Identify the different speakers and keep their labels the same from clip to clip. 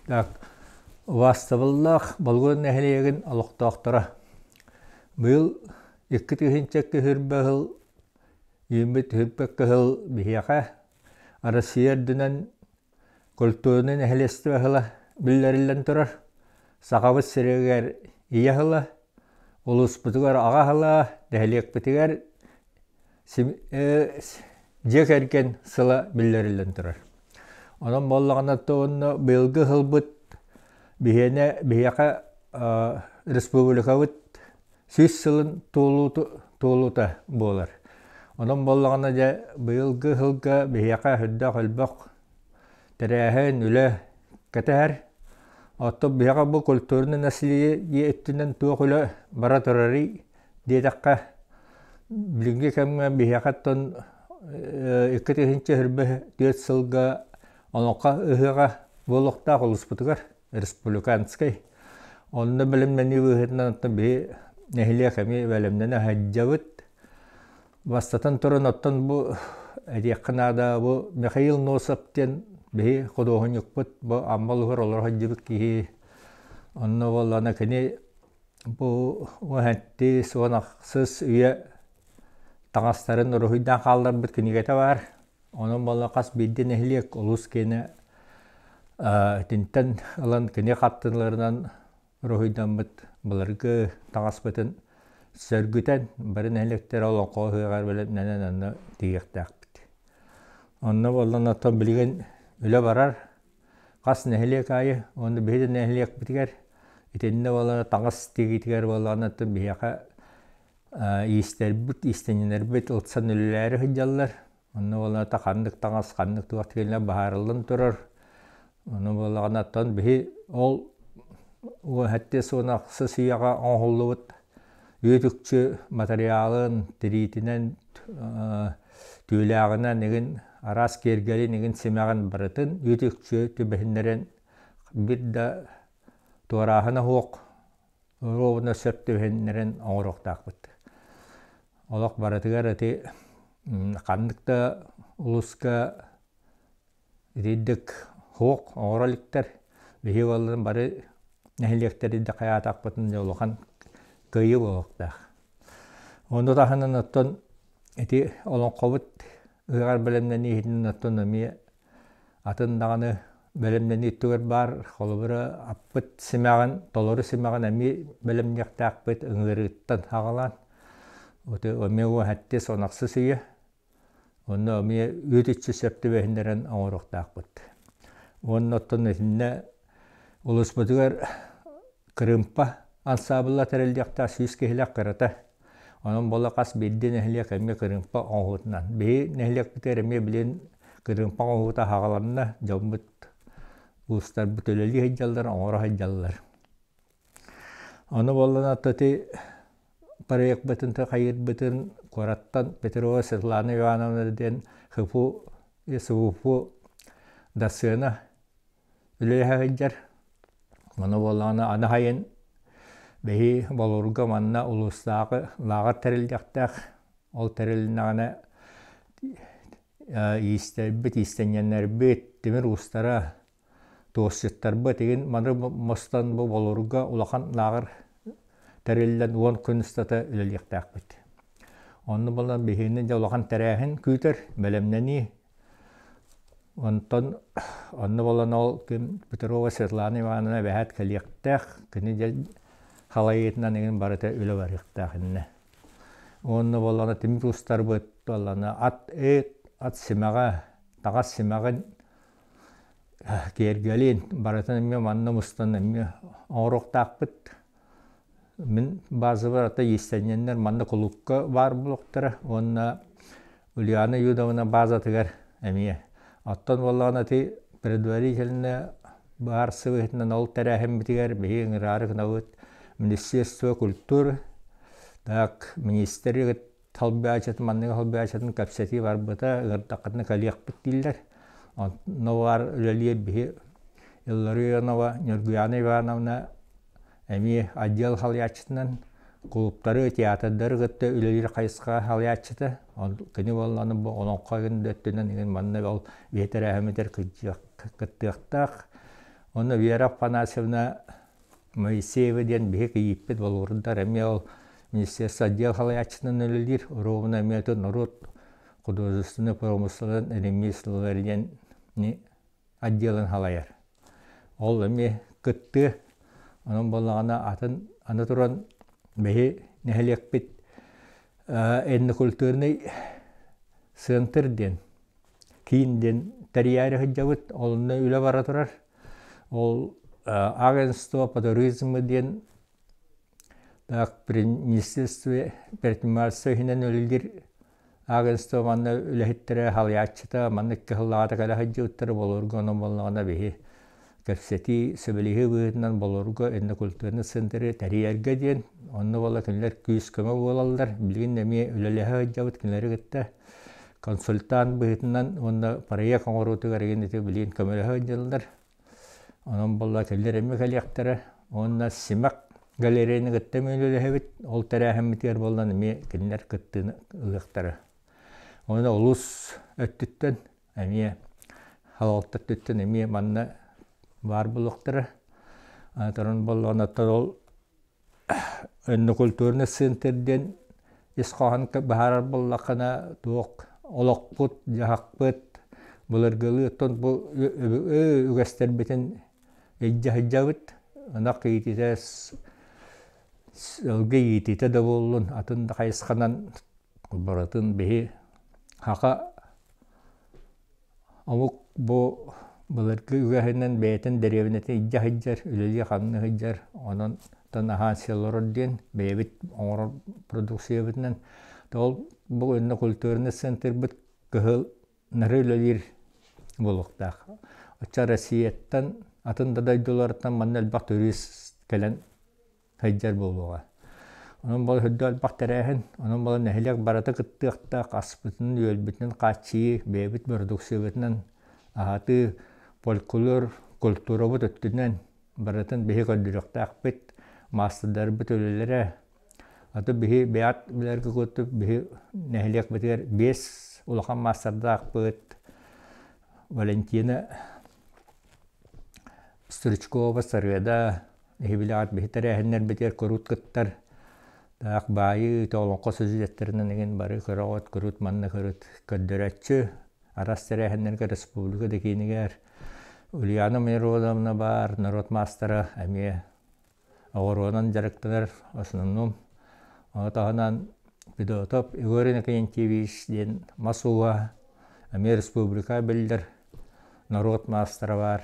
Speaker 1: Так, убаастабыллаах Болугур нэһилиэгин олохтоохторо! Быйыл 2000 күһүрбэ сыл үүммүт Үрбэт кыһыл биһиэхэ Россия үрдүнэн культурнай нэһилиэстибэ сыла биллэриллэн турар. Сахабыт сиригэр Ийэ сыла, улууспутугар Аҕа сыла, нэһилиэкпитигэр дьиэ кэргэн сыла биллэриллэн турар. Онон буоллаҕына уонна быйылгы сылбыт биһиэнэ биһиэхэ республикабыт 100 сылын туолуута буолар. Онон буоллаҕына дьэ быйылгы сылга биһиэхэ сүрдээх элбэх тэрээһин, үлэ кэтэһэр. Оттон биһиэхэ бу культурнай наследие өттүнэн туох үлэ бара турарый диэтэххэ, билиҥҥи кэмҥэ биһиэхэ оттон 2024 сылга Олоҥхо ыһыаҕа буолуохтаах улууспутугар республиканскай. Онно бэлэмнэнии быһыытынан оттон биһи нэһилиэк эмиэ бэлэмнэнэ сылдьабыт. Бастатан туран оттон бу этиэххэ наада бу Михаил Носов диэн биһи худуоһунньукпут бу Амма улууһугар олоро сылдьыбыт киһи. Онно буоллаҕына кини бу уһэнти суон ахсыс үйэ таҥастарын уруһуйдаан хаалларбыт кинигэтэ баар. Онон буолла хас биирдии нэһилиэк олус киэнэ итинтэн ылан кини хаттыыларынан уруһуйдаммыт былыргы таҥаспытын сөргүтэн бары нэһилиэктэр олоҥхо ыһыаҕар бэлэмнэнэн онно тиийиэхтээхпит. Онно буоллан оттон билигин үлэ барар. Хас нэһилиэк аайы уонна биһиги нэһилиэкпитигэр итиннэ буоллаҕына таҥас тигиитигэр буоллаҕына оттон биһиэхэ иистэрбит, иистэнньэнэрбит ылсан үлэлээри сылдьаллар. Онно буоллаҕына ханнык таҥас, ханнык туох тигиллэн быһаарыллан турар. Ону буоллаҕына оттон биһи ол уоһэттиэс уон ахсыс үйэҕэ оҥоһуллубут үүт-үкчү матырыйаалын, тириитинэн, түүлээҕинэн игин араас киэргэлин игин симэҕин барытын үүт-үкчү түбэһиннэрэн биир да туорааһына суох Оруобуна сөп түбэһиннэрэн оҥоруохтаахпыт. Олох барытыгар ити ханнык да улууска итирдик суох оҥоро иликтэр. Биһиги буоллар бары нэһилиэктэри да хайаатахпытын дьэ улахан кыайыы буолуохтаах. Ону таһынан оттон ити олоҥхобут ыһыаҕар бэлэмнэнии иһитинэн оттон эмиэ Атын даҕаны бэлэмнэнии өттүгэр баар, холобура, аппыт симэҕин, толору симэҕин эмиэ бэлэмниэхтээхпит ыҥырыыттан саҕалаан. Вот эмиэ уоһэттиэс онахсыс үйэ. Онно эмиэ үүт иччи сөп түбэһиннэрэн оҥоруохтаахпыт. Уонна оттон итиннэ улууспутугар Кырыымпа ансаабыла тэриллиэхтээх 100 киһилээх кырата. Онон буола хас биирдии нэһилиэк эмиэ кырыымпа оҥоһуутунан. Биһи нэһилиэкпитигэр эмиэ билин кырыымпа оҥоһуута саҕаланна, дьоммут уустарбыт үлэлии сылдьаллар, оҥоро сылдьаллар. Ону буоллаҕына ити проекпытын хайыырбытын куораттан Петрова Светлана Ивановна диэн ХИФУ, СВФУ дассыана үлэлэһэ сылдьар. Ону буоллаҕына аны сайын биһи Болуурга манна улуустааҕы лааҕыр тэриллиэхтээх. Ол тэрилиннэҕинэ иистэрбит, иистэнньэннэрбит, тимир уустара, туосчуттарбыт игин маны мустан бу Болуурга улахан лааҕыр тэриллэн 10 күн устата үлэлиэхтээхпит. Онно буолан биһигини дьэ улахан тэрээһин күүтэр, бэлэмнэнии. Онтон онно буолан ол күн Петрова Светлана Ивановна эбэһээт кэлиэхтээх, кини дьэ халайыытынан игин барыта үлэ барыахтаах иннэ. Уонна буоллаҕына тимир уустарбыт буоллаҕына ат эт, ат симэҕэ, таҥас симэҕин киэргэлин барытын эмиэ манна мустан эмиэ оҥоруохтаахпыт. Мин базабар ата иистэнньэннэр манна кулуупка баар буолуохтара уонна Ульяна Юдовна базатыгар эмиэ. Оттон буоллаҕына ити предварительно баар сыбыһытынан ол тэрээһиммитигэр биһиги ыҥыраары гынабыт Министерство культуры, так министр халбаачатын манныгы халбаачатын кэпсэтии барбыта ыҥырдаххытына кэлиэхпит дииллэр. Онно баар үлэлиир биһи Илларионова Ньургуяна Ивановна эмиэ отдел халыйааччытынан кулууптары, театрдары кытта үлэлиир хайысха халыйааччыта. Кини буоллаҕына бу олоҥхо игин да өттүнэн игин манна ол биһи тэрээһиммитигэр кыттыахтаах. Онно Вера Афанасьевна Моисеева диэн биһи кийииппит болугурдар эмиэ ол министерство отдел салайааччытынан үлэлиир, оруобуна эмиэ норуот художественнай промыслаларын ремеслолар диэн отделын салайар. Ол эмиэ кыттыа. Онон буоллаҕына атын аны туран биһи нэһилиэкпит этнокультурный центр диэн киин диэн тэрийээри сылдьабыт. Онно үлэ бара турар. Ол агентство по туризму диэн так при министерстве предпринимательства иһинэн үлэлиир агентство манна үлэһиттэрэ халыйааччыта маннык кыһыллаҕата кэлэ сылдьыбыттара болуорга онон буоллаҕына биһи кэпсэтии сөбүлэһии быһыытынан болуорга этнокультурный центры тэрийэргэ диэн онно буола кинилэр күүс-көмө буолаллар билигин эмиэ үлэлэһэ сылдьабыт кинилэри кытта консультант быһыытынан уонна проект оҥоруутугар игин ити билигин көмөлөһө сылдьаллар. Онон буолла кинилэр эмиэ кэлиэхтэрэ уонна Симак галереяны кытта эмиэ үлэлэһэбит. Ол тэрээһиммитигэр буоллан эмиэ кинилэр кыттыыны ылыахтара. Уонна улуус өттүттэн эмиэ салалта өттүттэн эмиэ манна баар буолуохтара. Онон буоллаҕына оттон ол Этнокультурный центр диэн ис хоһоон быһаарар буоллаххына туох олохпут, дьаһахпыт былыргылыы оттон бу үгэстэрбитин илдьэ сылдьабыт. Ынах иитиитэ, сылгы иитиитэ да буоллун, атын да хайысханан барытын биһи саха Омук бу былыргы үгэһинэн бэйэтин дэриэбинэтин илдьэ сылдьар, үлэлии-хамныы сылдьар, онон аһаан сиэ олорор диэн бэйэбит оҥорор продукциябытынан ол бу этнокультурный центрбыт кыһыл нары үлэлиир буолуохтаах. Оччо Россияттан, атын да дойдулартан манна элбэх турист кэлэн сылдьар буолуоҕа. Онон буола үрдүк элбэх тэрээһин, онон буола нэһилиэк барыта кыттыахтаах аспытын-үөлбүтүн хааччыйыы, бэйэбит бородууксуйабытынан аһатыы, фольклор, культурабыт өттүнэн барытын биһи көрдөрүөхтээхпит, маастардарбыт үлэлэрэ. Аты биһи бэйэт билэргэ курдук биһи нэһилиэкпитигэр биэс улахан маастардаахпыт. Валентина Стручкова, Сарыада, Иһибилэҕит биһи тэрээһиннэрбитигэр куруут кыттар. Таах баайыы, олоҥхо сүдьүөттэринэн игин бары көрөҕүт, куруут манна кырыт көрдөрөөччү. Араас тэрээһиннэргэ республика да киинигэр Ульяна Мироновна баар, норуот маастара эмиэ оҕуруонан дьарыктанар основном. Ону таһынан Федотов Егор Иннокентьевич диэн мас ууһа эмиэ республика биллэр норуот маастара баар.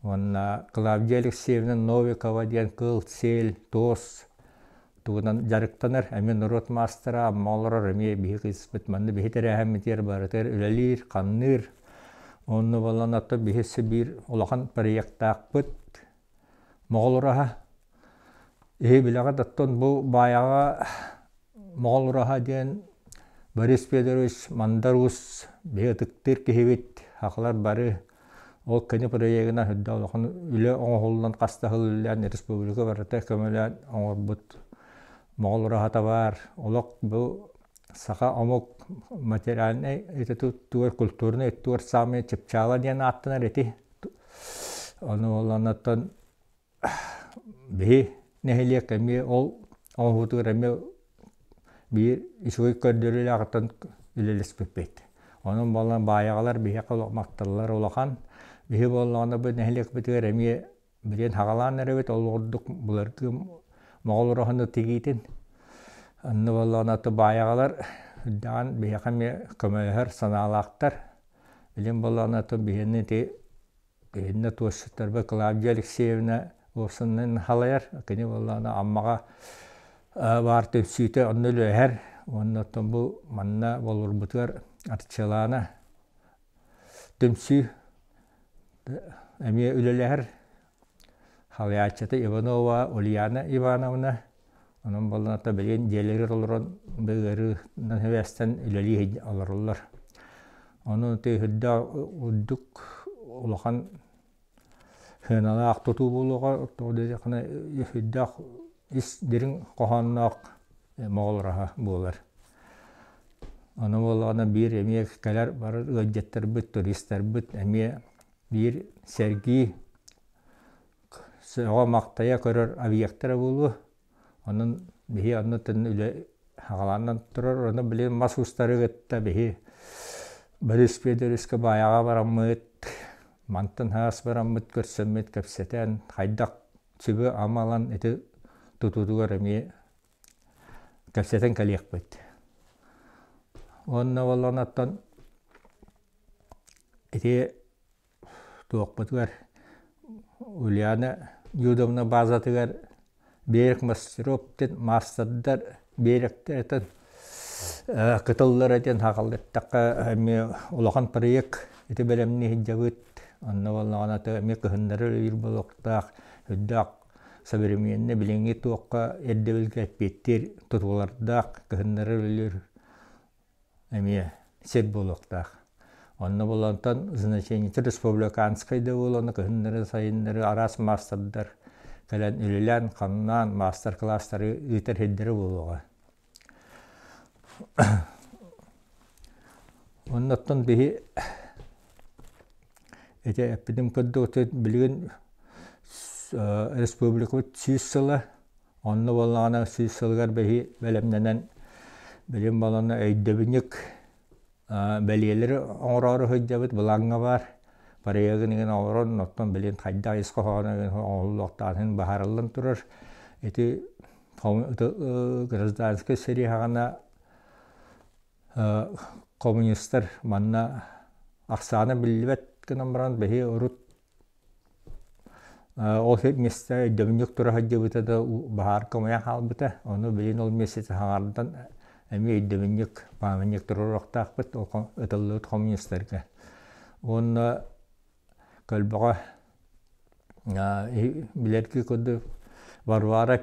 Speaker 1: Уонна Клавдия Алексеевна Новикова диэн кыл, сиэл, туос тугунан дьарыктанар, эмиэ норуот маастара, Амма олорор, эмиэ биһи кыыспыт манна биһи тэрээһиммитигэр барытыгар үлэлиир, хамныыр. Онно буолан оттон биһи өссө биир улахан проектаахпыт Моҕол ураһа. Иһи билэҕит оттон бу Баайаҕа Моҕол ураһа диэн Борис Федорович Мандар Уус биһи ытыктыыр киһибит, сахалар бары Ол кини проегынан үрдэ улахан үлэ оҥоһуллан хас да сыл үлэлээн республика барыта көмөлөөн оҥорбут Моҕол ураһата баар. Олох бу саха омук материальнай өттүгэр, культурнай өттүгэр саамай чыпчаала диэн ааттанар ити. Ону олоннортон биһи нэһилиэк эмиэ ол оҥоһуутугар эмиэ биир үчүгэй көрдөрүүлээҕиттэн үлэлэспиппит. Онон буолан баайаҕалар биһиэхэ махталлар улахан. Биһи буоллаҕына бу нэһилиэкпитигэр эмиэ билигин хаҕалаан эрэбит ол курдук былыргы моҕол ураһаны тигиитин. Онно буоллаҕына баайаҕалар үрдэҕин биһиэхэ эмиэ көмөлөһөр санаалаахтар. Билигин буоллаҕына биһини ити Иннэ туосчуттарбар Клавдия Алексеевна уопсаннан халайар. Кини буоллаҕына Аммаҕа баар түмсүүтэ онно үлэһэр. Уонна оттон бу манна болуурбутугар Арчылаана түмсүү эмиэ үлэлэһэр. Халайааччыта Иванова Ульяна Ивановна. Онон буоллаҕына билигин дьиэлэригэр олорон бу ыарыынан сибээстэн үлэлии олороллор. Ону тыаһырдаах үрдүк улахан сыаналаах тутуу буолуоҕа, тоҕо диэтэххинэ сүрдээх ис дириҥ хоһоонноох моҕол ураһа буолар. Ону буоллаҕына биир эмиэ кэлэр барар ыалдьыттарбыт, туристарбыт эмиэ биир сэргии. сөҕө-махтайа көрөр объектара буолуо. Онон биһи онно үлэ хаҕалаанан турар. Ону билигин мас уустары кытта биһи Борис Федоровичка Баайаҕа бараммыт, мантан хаас бараммыт көрсөммүт кэпсэтэн хайдах сүбэ-ама ылан ити тутуутугар эмиэ кэпсэтэн кэлиэхпит. Уонна буоллаҕына ити туохпутугар Ульяна Юдовна базатыгар берег мастеров диэн маастардар биэрэктэртэн кытыллара диэн хааллартахха эмиэ улахан проект ити бэлэмнии сылдьабыт. Онно буоллаҕына эмиэ кыһыннары үлэлиир буолуохтаах, үрдээх современный билиҥҥи туохха ирдэбилгэ эппиэттиир тутуулардаах кыһыннары үлэлиир эмиэ сир буолуохтаах. Онно булантан значениета республиканскай да буолан кыһыннары сайыннары араас маастардар кэлэн үлэлээн хамнаан маастар-кылаастары ыытар сирдэрэ буолуоҕа. Оннуттан биһи ити эппитим курдук билигин республикабыт 100 сыла Онно буоллаҕына 100 сылыгар биһи бэлэмнэнэн билим балана өйдөбүнньүк бэлиэлэри оҥороору сылдьабыт былааҥҥа баар. Проегын игин оҥорон, оттон билин хайдах ис хоһооно оҥоһуллуохтааҕын быһаарыллан турар. Ити гражданскай сэрии саҕана коммунистар манна ахсаана биллибэт гынан баран биһи урут Ол миэстэ өйдөбүнньүк тура сылдьыбыта да баһаарка умайан хаалбыта. Ону билигин ол миэстэтин хаҥардан эмиэ өйдөбүнньүк, памятник туруоруохтаахпыт ол ытыллыбыт коммунистарга. Уонна көлбөҕө билэргии курдук Варвара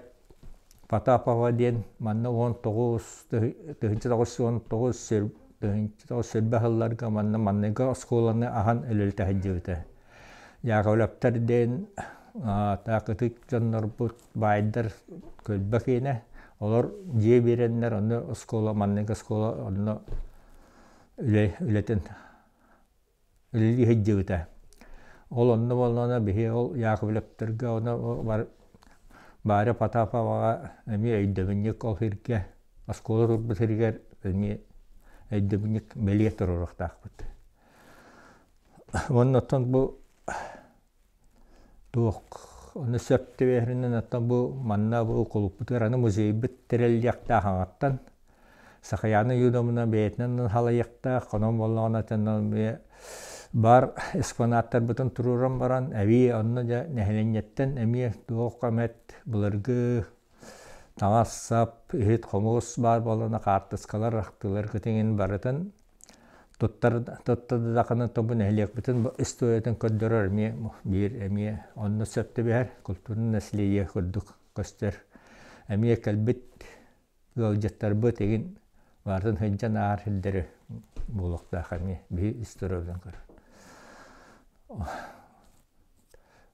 Speaker 1: Потапова диэн манна 19 1919 19 сылларга манна манныгы оскуоланы аһан үлэлэтэ сылдьыбыта. Яковлевтар диэн таах ытык дьоннорбут баайдар көлбө киэнэ олор дьиэ биэрэннэр онно оскуола манныгы оскуола онно үлэ үлэтин үлэлии сылдьыбыта. Ол онно буоллаҕына биһи ол Яковлевтарга ону Варя Потаповаҕа эмиэ өйдөбүнньүк ол сиргэ оскуола турбут сиригэр эмиэ өйдөбүнньүк бэлиэ туруоруохтаахпыт. Уонна оттон бу туох ону сөп түбэһэринэн оттон бу манна бу кулуппутугар аны музейбыт тэриллиэхтээх аҥаттан Сахаяна Юдовна бэйэтинэн халайыахтаах, онон буоллаҕына эмиэ бар экспонаттарбытын туруоран баран эбии онно дьэ нэһилиэнньэттэн эмиэ туох эмэт былыргы таҥас-сап, иһит-хомус баар буоллаҕына хаартыскалар, ахтыылар кытыҥын барытын туттар туттардахына то бу нэһилиэкпитин историятын көрдөрөр эмиэ биир эмиэ онно сөп түбэһэр культурное наследие курдук көстөр. Эмиэ кэлбит ыалдьыттарбыт игин барытын сылдьан аар сирдэри буолуохтаах эмиэ биһи историябытын көрөр.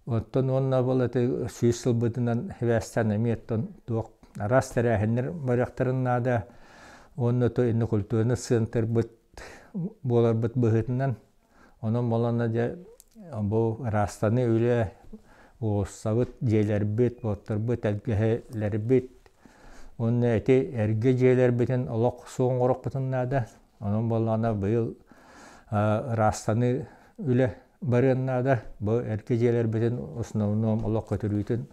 Speaker 1: Оттон уонна был эти 100 сылбытынан сибээстээн эмиэ оттон туох араас тэрээһиннэр барыахтарын наада уонна то инна культурный центрбыт буоларбыт быһыытынан онон буоланна дьэ бу ыраастаныы үлэ уулуссабыт дьиэлэрбит уоттарбыт тэлгэһэлэрбит уонна ити эргэ дьиэлэрбитин олох суох оҥоруохпутун наада онон буоллаҕына быйыл ыраастаныы үлэ барыан наада. Бу эргэ дьиэлэрбитин основном олох көтүрүүтүн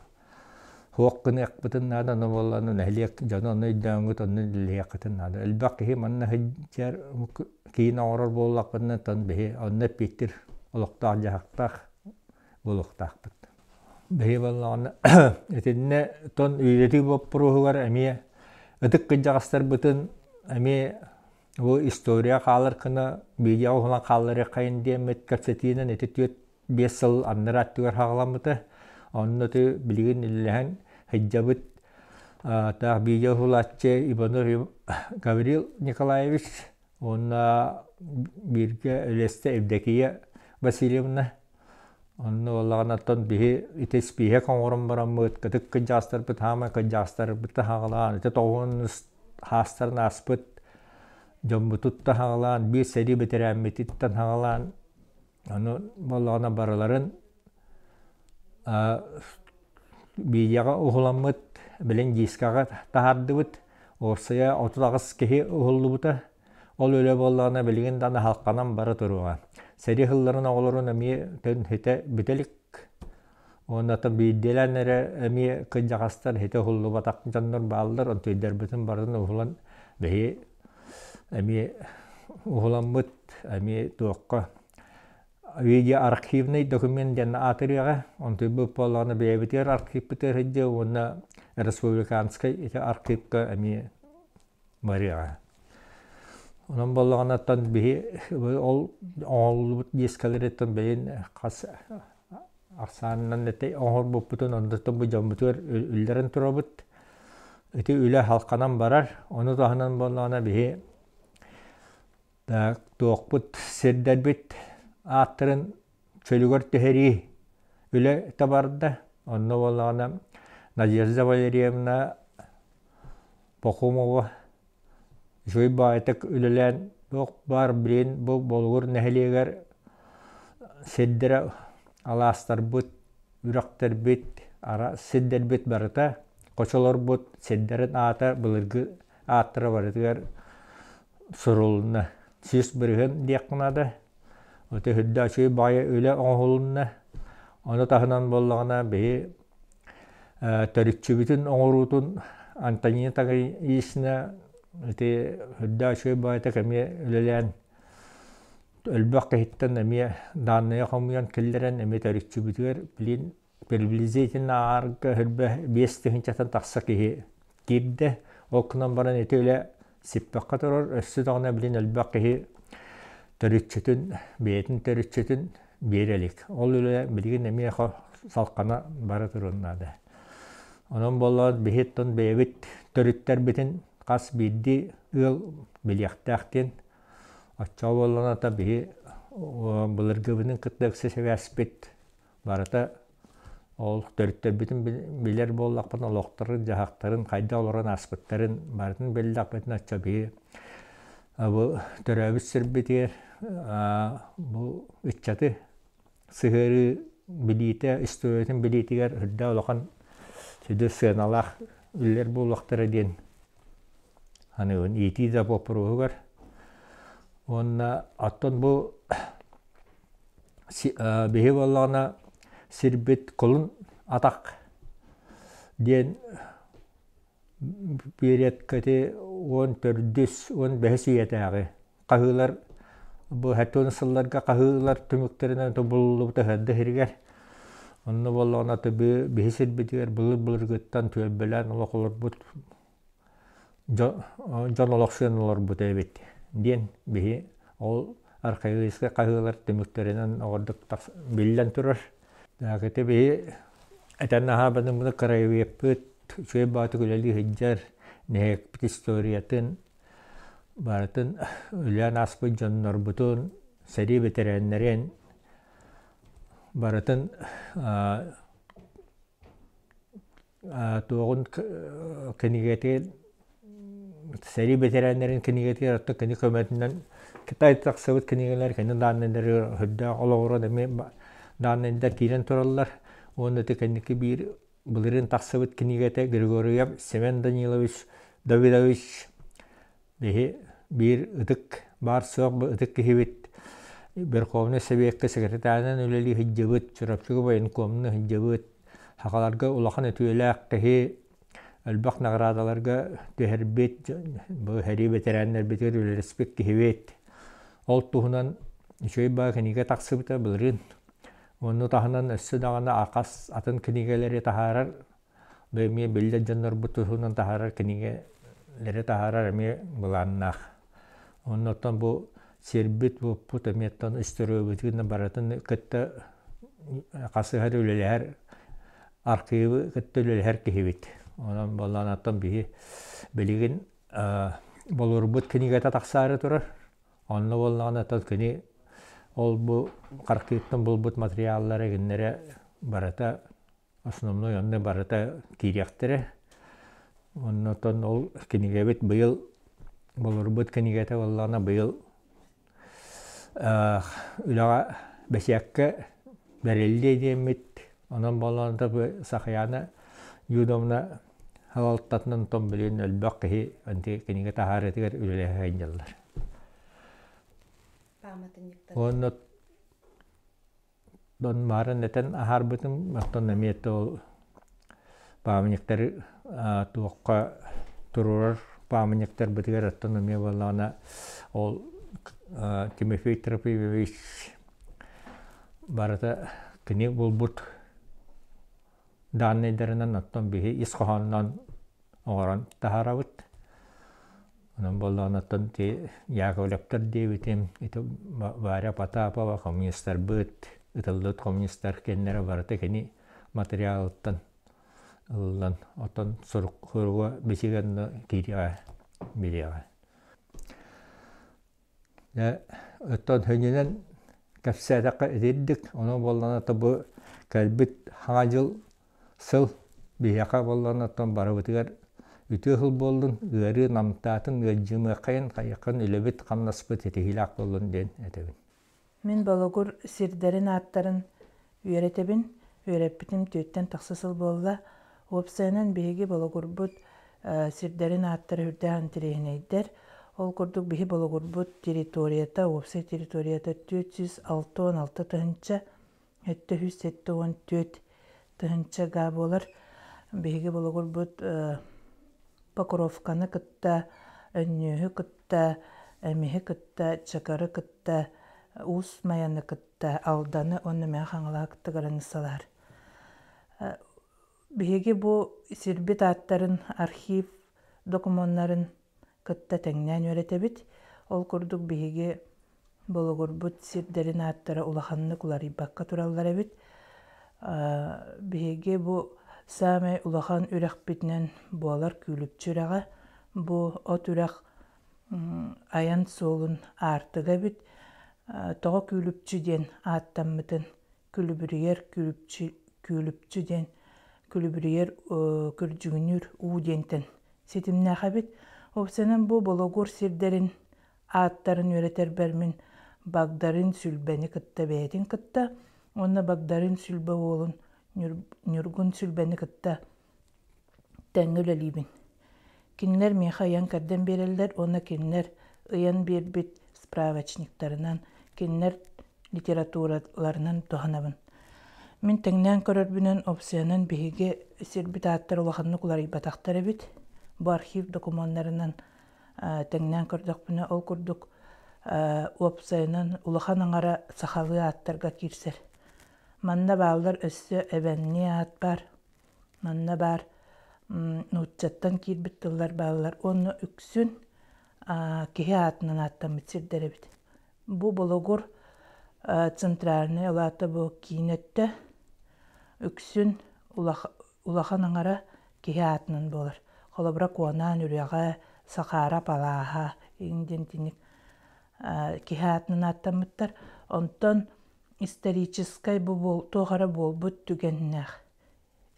Speaker 1: суох гыныахпытын наада. Ону буоллаҕына нэһилиэк дьоно онно өйдөөҥҥүт, онно үлэлиэххитин наада. Элбэх киһи манна сылдьар киин оҥорор буоллахпытына, оттон биһи онно эппиэттиир олохтоох-дьаһахтаах буолуохтаахпыт. Биһи буоллаҕына итиннэ тон үйэтитии боппуруоһугар эмиэ ытык кырдьаҕастарбытын эмиэ Бу история хаалар гына видео уһунан хаалларыаххайын диэммит кэпсэтиинэн ити 4-5 сыл аннараа өттүгэр хаҕаламмыта. Онно ити билигин үлэлэһэн сылдьабыт таах видео уһулааччы Иванов Гаврил Николаевич уонна бииргэ үлэстэ Евдокия Васильевна. Онно буоллаҕына оттон биһи ити испииһэк оҥорон бараммыт кытык кырдьаҕастарбыт хаамай кырдьаҕастарбыт хаҕалаан ити тоҕуһун хаастарын ааспыт дьоммутуттан хаҕалаан, биир сэрии бэтэрээммититтэн хаҕалаан, ону буоллаҕына барыларын Видеоҕа уһуламмыт, билин дискаҕа таһаардыбыт. Уопсайа 38 киһи уһуллубута. Ол үлэ буоллаҕына билигин даҕаны халханан бара туруоҕа. Сэрии сылларын оҕолорун эмиэ төн хитэ бүтэ илик. Уонна биирдиилээн эрэ эмиэ кырдьаҕастар хитэ уһуллубатах дьоннор бааллар, онтуйдарбытын барытын уһулан биһи эмиэ уһуламмыт, эмиэ туохха видеоархивный документ диэн аатырыаҕа. Онтуйбут буоллаҕына бэйэбитигэр архивпытыгар сылдьыа уонна республиканскай ити архивка эмиэ барыаҕа. Онон буоллаҕына биһи ол оҥоһуллубут дискаларыттан бэйин хас ахсаанынан этэй оҥорбуппутун оннуттан бу дьоммутугар үллэрэн турабыт. Ити үлэ халханан барар. Ону таһынан буоллаҕына биһи туохпут сирдэрбит ааттарын чөлүгэр түһэрии үлэ табарда. Онно буоллаҕына Надежда Валерьевна Пахомова үчүгэй баҕайытык үлэлээн туох баар билигин бу Болугур нэһилиэгэр сирдэрэ алаастарбыт, үрэхтэрбит, сирдэрбит барыта хочолорбут сирдэрин аата былыргы ааттара барытыгар сурулунна. 100% диэххэ наада. Ити үрдэ үчүгэй баҕайы үлэ оҥоһулунна. Ону таһынан буоллаҕына биһи төрүччүбүтүн оҥоруутун Антонина Тагаишна ити үрдэ үчүгэй баҕайытык эмиэ үлэлээн өлбөх киһиттэн эмиэ дааннайы хомуйан киллэрэн эмиэ төрүччүбүтүгэр билин приблизительно аарга хөрбө 5000-тан тахса киһи киирдэ. Ол гынан баран ити үлэ сиппэххэ турар, өссө даҕаны билин элбэх киһи төрүччүтүн, бэйэтин төрүччүтүн биэрэ илик. Ол үлэ билигин эмиэ салҕана бара туруон наада. Онон буоллаҕына биһиттэн бэйэбит төрүттэрбитин хас биирдии ыал билиэхтээх диэн оччоҕо буоллаҕына биһи былыргыбытын кытта ыкса сибээспит барыта ол төрүттэрбитин билэр буоллахпына олохторун-дьаһахтарын хайдах олорон ааспыттарын барытын биллэхпитинэ оччо биһи бу төрөөбүт сирбитигэр бу ыччаты сыһыарыы билиитэ историятын билиитигэр үрдээх улахан сүдү сыаналаах үлэлэр буолуохтара диэн аныгын иитии да боппуруоһугар уонна оттон бу Биһи буоллаҕына сирбит кулун атах диэн периодка 14-үс, 15-ис үйэтээҕи хаһыылар бу 70 сылларга хаһыылар түмүктэринэн тобуллубута ыһыарда сиригэр. Онно буоллаҕына биһи сирбитигэр былыр-былыргыттан түөлбэлээн олох олорбут дьон олохсуйан олорбут эбит диэн биһи ол архаическай хаһыылар түмүктэринэн оҕордук биллэн турар. Ити биһи этэн аһаабаныммыт краеведпыт үчүгэй баҕатык үлэлии сылдьар нэһилиэкпит историятын барытын үлээн ааспыт дьоннорбутун, сэрии бэтэрээннэрин барытын туоҕун кинигэтигэр сэрии бэтэрээннэрин кинигэтигэр оттон кини көмөтүнэн Кытай тахсыбыт кинигэлэр кини дааннайдары үрдээх олоҕуран эмиэ дааннайдар киирэн тураллар уонна ити кэнники биир былырыын тахсыбыт кинигэтэ Григорьев Семен Данилович Давидович биһи биир ытык баар суох ытык киһибит Верховнай Сэбиэккэ секретарынан үлэлии сылдьыбыт, Чурапчыга военкомна сылдьыбыт, сахаларга улахан үтүөлээх киһи, элбэх наҕараадаларга түһэрбит, бу сэрии бэтэрээннэрбитигэр үлэлэспит киһибит. Ол туһунан үчүгэй баа кинигэ тахсыбыта былырыын. Онну таһынан өссө даҕаны хас атын кинигэлэри таһаарар Бу эмиэ биллэр дьоннорбут туһунан таһаарар кинигэлэри таһаарар эмиэ былааннаах. Оннуттан бу сирбит, буоппут эмиэ оттон историябытын барытын кытта хасыһар үлэлэһэр архивы кытта үлэлэһэр киһибит. Онон буоллаҕына оттон биһи билигин болуурбут кинигэтэ тахсаары турар. Онно буоллаҕына оттон кини ол бу архивтан булбут материаллара кинилэрэ барыта Основной онно барыта киириэхтэрэ. Оннотон ол кинигэбит быйыл болорбут кинигэтэ буоллаҕына быйыл үлэҕэ бэчээккэ бэриллиэ диэммит. Онон буоллаҕына бу Сахаяна Юдовна салалтатынан том билигин элбэх киһи анти кинигэ таһаарыытыгар үлэлэһэ сылдьаллар. Уонна дон маарын этэн аһаарбытым, оттон эмиэ ол паамынньыктары туохха туруорар паамынньыктарбытыгар оттон эмиэ буоллаҕына ол Тимофей Трофимович барыта кини булбут дааннайдарынан оттон биһи ис хоһоонунан оҥорон таһаарабыт. Онон буоллаҕына оттон ти Яковлевтар диэбитим, ити Варя Потапова коммунистарбыт, ытыллыбыт коммунистар кэннэрэ барыта кини материалыттан ылыллан, оттон сурук суруга бичигэ онно киириэҕэ, билиэҕэ. Дьэ, оттон хөнүнэн кэпсээтэххэ итирдик, онон буоллаҕына то бу кэлбит Саҥа дьыл сыл биһиэхэ буоллаҕына оттон барыбытыгар үтүө сыл буоллун, ыарыы намтаатын, ыалдьымыаххайын, хайыаххын үлэбит-хамнаспыт ситиһиилээх буоллун диэн этэбин.
Speaker 2: Мин Бологур сирдэрин ааттарын үөрэтэбин. Үөрэппитим түөттэн тахса сыл буолла. Уопсайынан биһиги Бологурбут сирдэрин ааттара үрдээх интэриэһинэйдэр. Ол курдук биһи Бологурбут территорията, уопсай территорията 466 тыһыынча, 774 тыһыынча га буолар. Биһиги Бологурбут Покровканы кытта, Өнньүөһү кытта, Эмиһи кытта, Чакыры кытта, Уус Майаны кытта, Алданы уонна Мэҥэ Хаҥалаһы кытта границалаһар. Биһиги бу сирбит ааттарын архив докумуоннарын кытта тэҥнээн үөрэтэбит. Ол курдук биһиги Болугурбут сирдэрин ааттара улаханнык уларыйбакка тураллар эбит. Биһиги бу саамай улахан үрэхпитинэн буолар Күүлүпчү үрэҕэ. Бу от үрэх айан суолун аартыга эбит. Тоҕо Күүлүпчү диэн ааттаммытын күлүбүрүйэр күлүпчү, күлүпчү диэн күлүбүрүйэр күрдьүгүнүүр уу диэнтэн ситимнээх эбит. Уопсайынан бу Бологур сирдэрин ааттарын үөрэтэрбэр мин Багдарыын Сүлбэни кытта бэйэтин кытта уонна Багдарыын Сүлбэ уолун Ньургун Сүлбэни кытта тэҥҥэ үлэлиибин. Кинилэр миэхэ ыйан кэрдэн биэрэллэр уонна кинилэр ыйан биэрбит справочниктарынан, кинилэр литератураларынан туһанабын. Мин тэҥнээн көрөрбүнэн, опциянан биһиги сирбит ааттара улаханнык уларыйбатахтар эбит. Бу архив докумуоннарынан тэҥнээн көрдөхпүнэ, ол курдук уопсайынан улахан аҥара сахалыы ааттарга киирсэр. Манна бааллар өссө эбэннии аат баар, манна баар нууччаттан киирбит тыллар бааллар уонна үксүн киһи аатынан ааттаммыт сирдэр эбит. Бу Бологур центральный, ол аата бу киин өттө үксүн улахан аҥара киһи аатынан буолар. Холобура, Куонаан үрэҕэ, Сахара палааһа иҥ диэн итинник киһи аатынан ааттаммыттар. Онтон историческай бу туох эрэ буолбут түгэннээх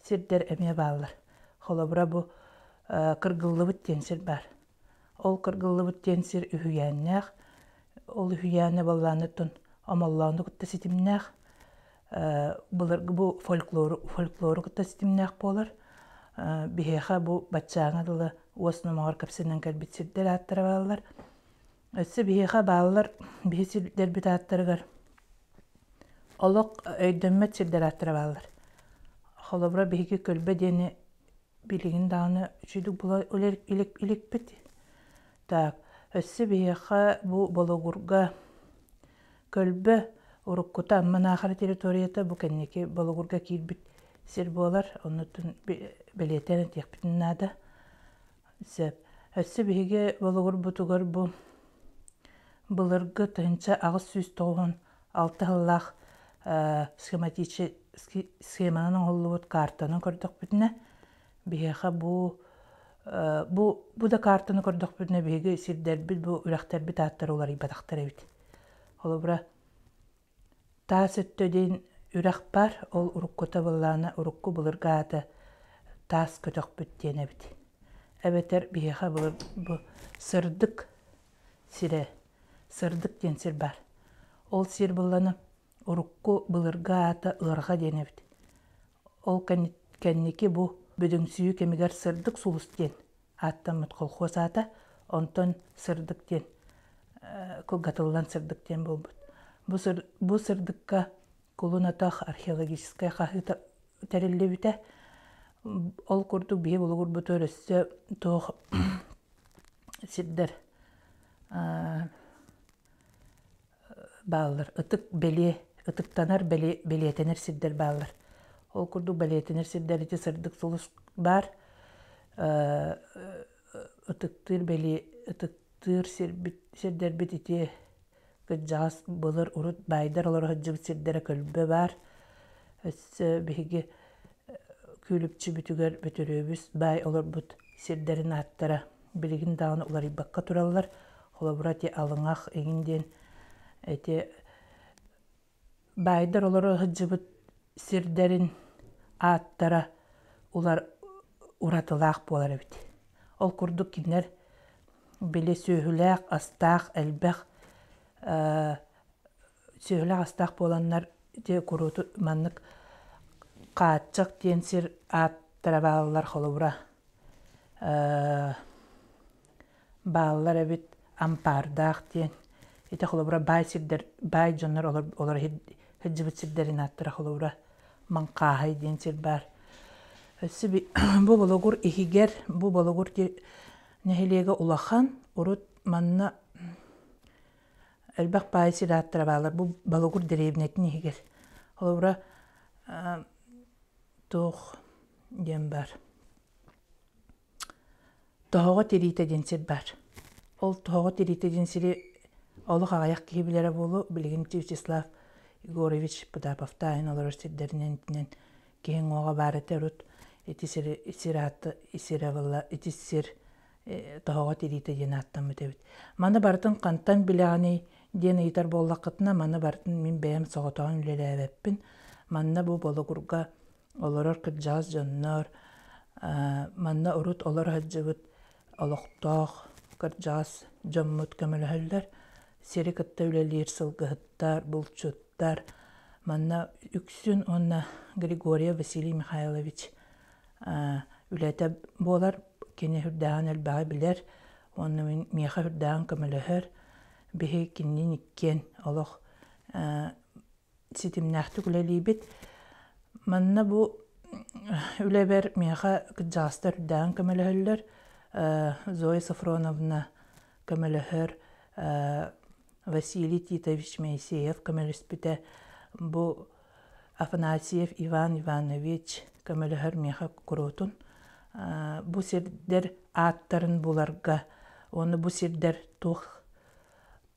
Speaker 2: сирдэр эмиэ бааллар. Холобура, бу Кыргыллыбыт диэн сир баар. Ол кыргыллыбыт диэн сир үһүйээннээх. Ол үһүйээнэ баллааныттан Омоллоону кытта ситимнээх. Былыргы бу фольклору, фольклору кытта ситимнээх буолар. Биһиэхэ бу баччааҥа дылы уос номоҕор кэпсэнэн кэлбит сирдэр ааттара бааллар. Өссө биһиэхэ бааллар биһи сирдэрбит ааттарыгар олох өйдөммөт сирдэр ааттара бааллар. Холобура, биһиги Көлбө диэни билигин даҕаны үчүгэй була иликпит. Так, өссө биһиэхэ бу Бологурга Көлбө уруккута Амма Наахара территорията бу кэнники Бологурга киирбит сир буолар. Оннуттан бэлиэтээн этиэхпитин наада. Сөп. Өссө биһиги Бологурбутугар бу былыргы 1896 сыллаах схеманан оҥоһуллубут картаны көрдөхпүтүнэ, биһиэхэ бу бу бу да картаны көрдөхпүтүнэ биһиги сирдэрбит бу үрэхтэрбит ааттара уларыйбатахтар эбит. Холобура, Таас өттө диэн үрэх баар, ол уруккута былаана урукку былыргы аата Таас көтөхпүт диэн эбит. Эбэтэр биһиэхэ былыр бу Сырдык сирэ, Сырдык диэн сир баар. Ол сир быллана урукку былыргы аата Ыарҕа диэн эбит. Ол кэнники бу бөдөҥсүйүү кэмигэр Сырдык сулус диэн ааттаммыт колхоз аата, онтон Сырдык диэн кылгатыллан Сырдык диэн буолбут. Бу, бу Сырдыкка Кулун Атах археологическай хаһыыта тэриллибитэ. Ол курдук биһи булугурбутугар өссө туох сирдэр бааллар. Ытык бэлиэ, ытыктанар бэлиэ, бэлиэтэнэр сирдэр бааллар. Ол курдук бэлиэтэнэр сирдэр ити сырдык сулус баар. Ытыктыыр бэлиэ, ытыктыыр сирбит, сирдэрбит ити кырдьаҕас былыр урут баайдар олоро сылдьыбыт сирдэрэ көлбө баар. Өссө биһиги Күлүпчүбүтүгэр Бөтүрүөбүс баай олорбут сирдэрин ааттара билигин даҕаны уларыйбакка тураллар. Холобура, ити Алыҥах эҥин диэн ити баайдар олоро сылдьыбыт сирдэрин ааттара улар уратылаах буолар эбит. Ол курдук кинилэр били сүөһүлээх, астаах элбэх сүөһүлээх астаах буоланнар ити курууту маннык хааччах диэн сир ааттара бааллар холобура бааллар эбит ампаардаах диэн ити холобура баай сирдэр баай дьоннор олоро сылдьыбыт сирдэрин ааттара холобура Маҥхааһай диэн сир баар. Өссө бу Болугур иһигэр бу Болугур нэһилиэгэ улахан урут манна элбэх баай сир ааттара бааллар бу Болугур дэриэбинэтин иһигэр. Холобура туох диэн баар Тоһоҕо тириитэ диэн сир баар. Ол тоһоҕо тириитэ диэн сири олох аҕыйах киһи билэрэ буолуо. Билигин Вячеслав Егорович Потаповтаайын олорор сирдэринэн итинэн киһи уҥуоҕа баар этэ урут ити сири сир аатта сирэ буолла ити сир тоһоҕо тириитэ диэн ааттаммыт эбит. Маны барытын хантан билэҕиний диэн ыйытар буоллаххытына, маны барытын мин бэйэм соҕотоҕун үлэлээбэппин. Манна бу Болугурга олорор кырдьаҕас дьоннор манна урут олоро сылдьыбыт олохтоох кырдьаҕас дьоммут көмөлөһөллөр. Сири кытта үлэлиир сылгыһыттар, булчуттар. Манна үксүн уонна Григорьев Василий Михайлович үлэтэ буолар. Кини үрдээҕин элбэҕи билэр уонна мин миэхэ үрдээҕин көмөлөһөр. Биһи кинини иккиэн олох ситимнээхтик үлэлиибит. Манна бу үлэбэр миэхэ кырдьаҕастар үрдээҕин көмөлөһөллөр. Зоя Софроновна көмөлөһөр, Василий Титович Моисеев көмөлөспүтэ. Бу Афанасьев Иван Иванович көмөлөһөр миэхэ куруутун. Бу сирдэр ааттарын буларга уонна бу сирдэр туох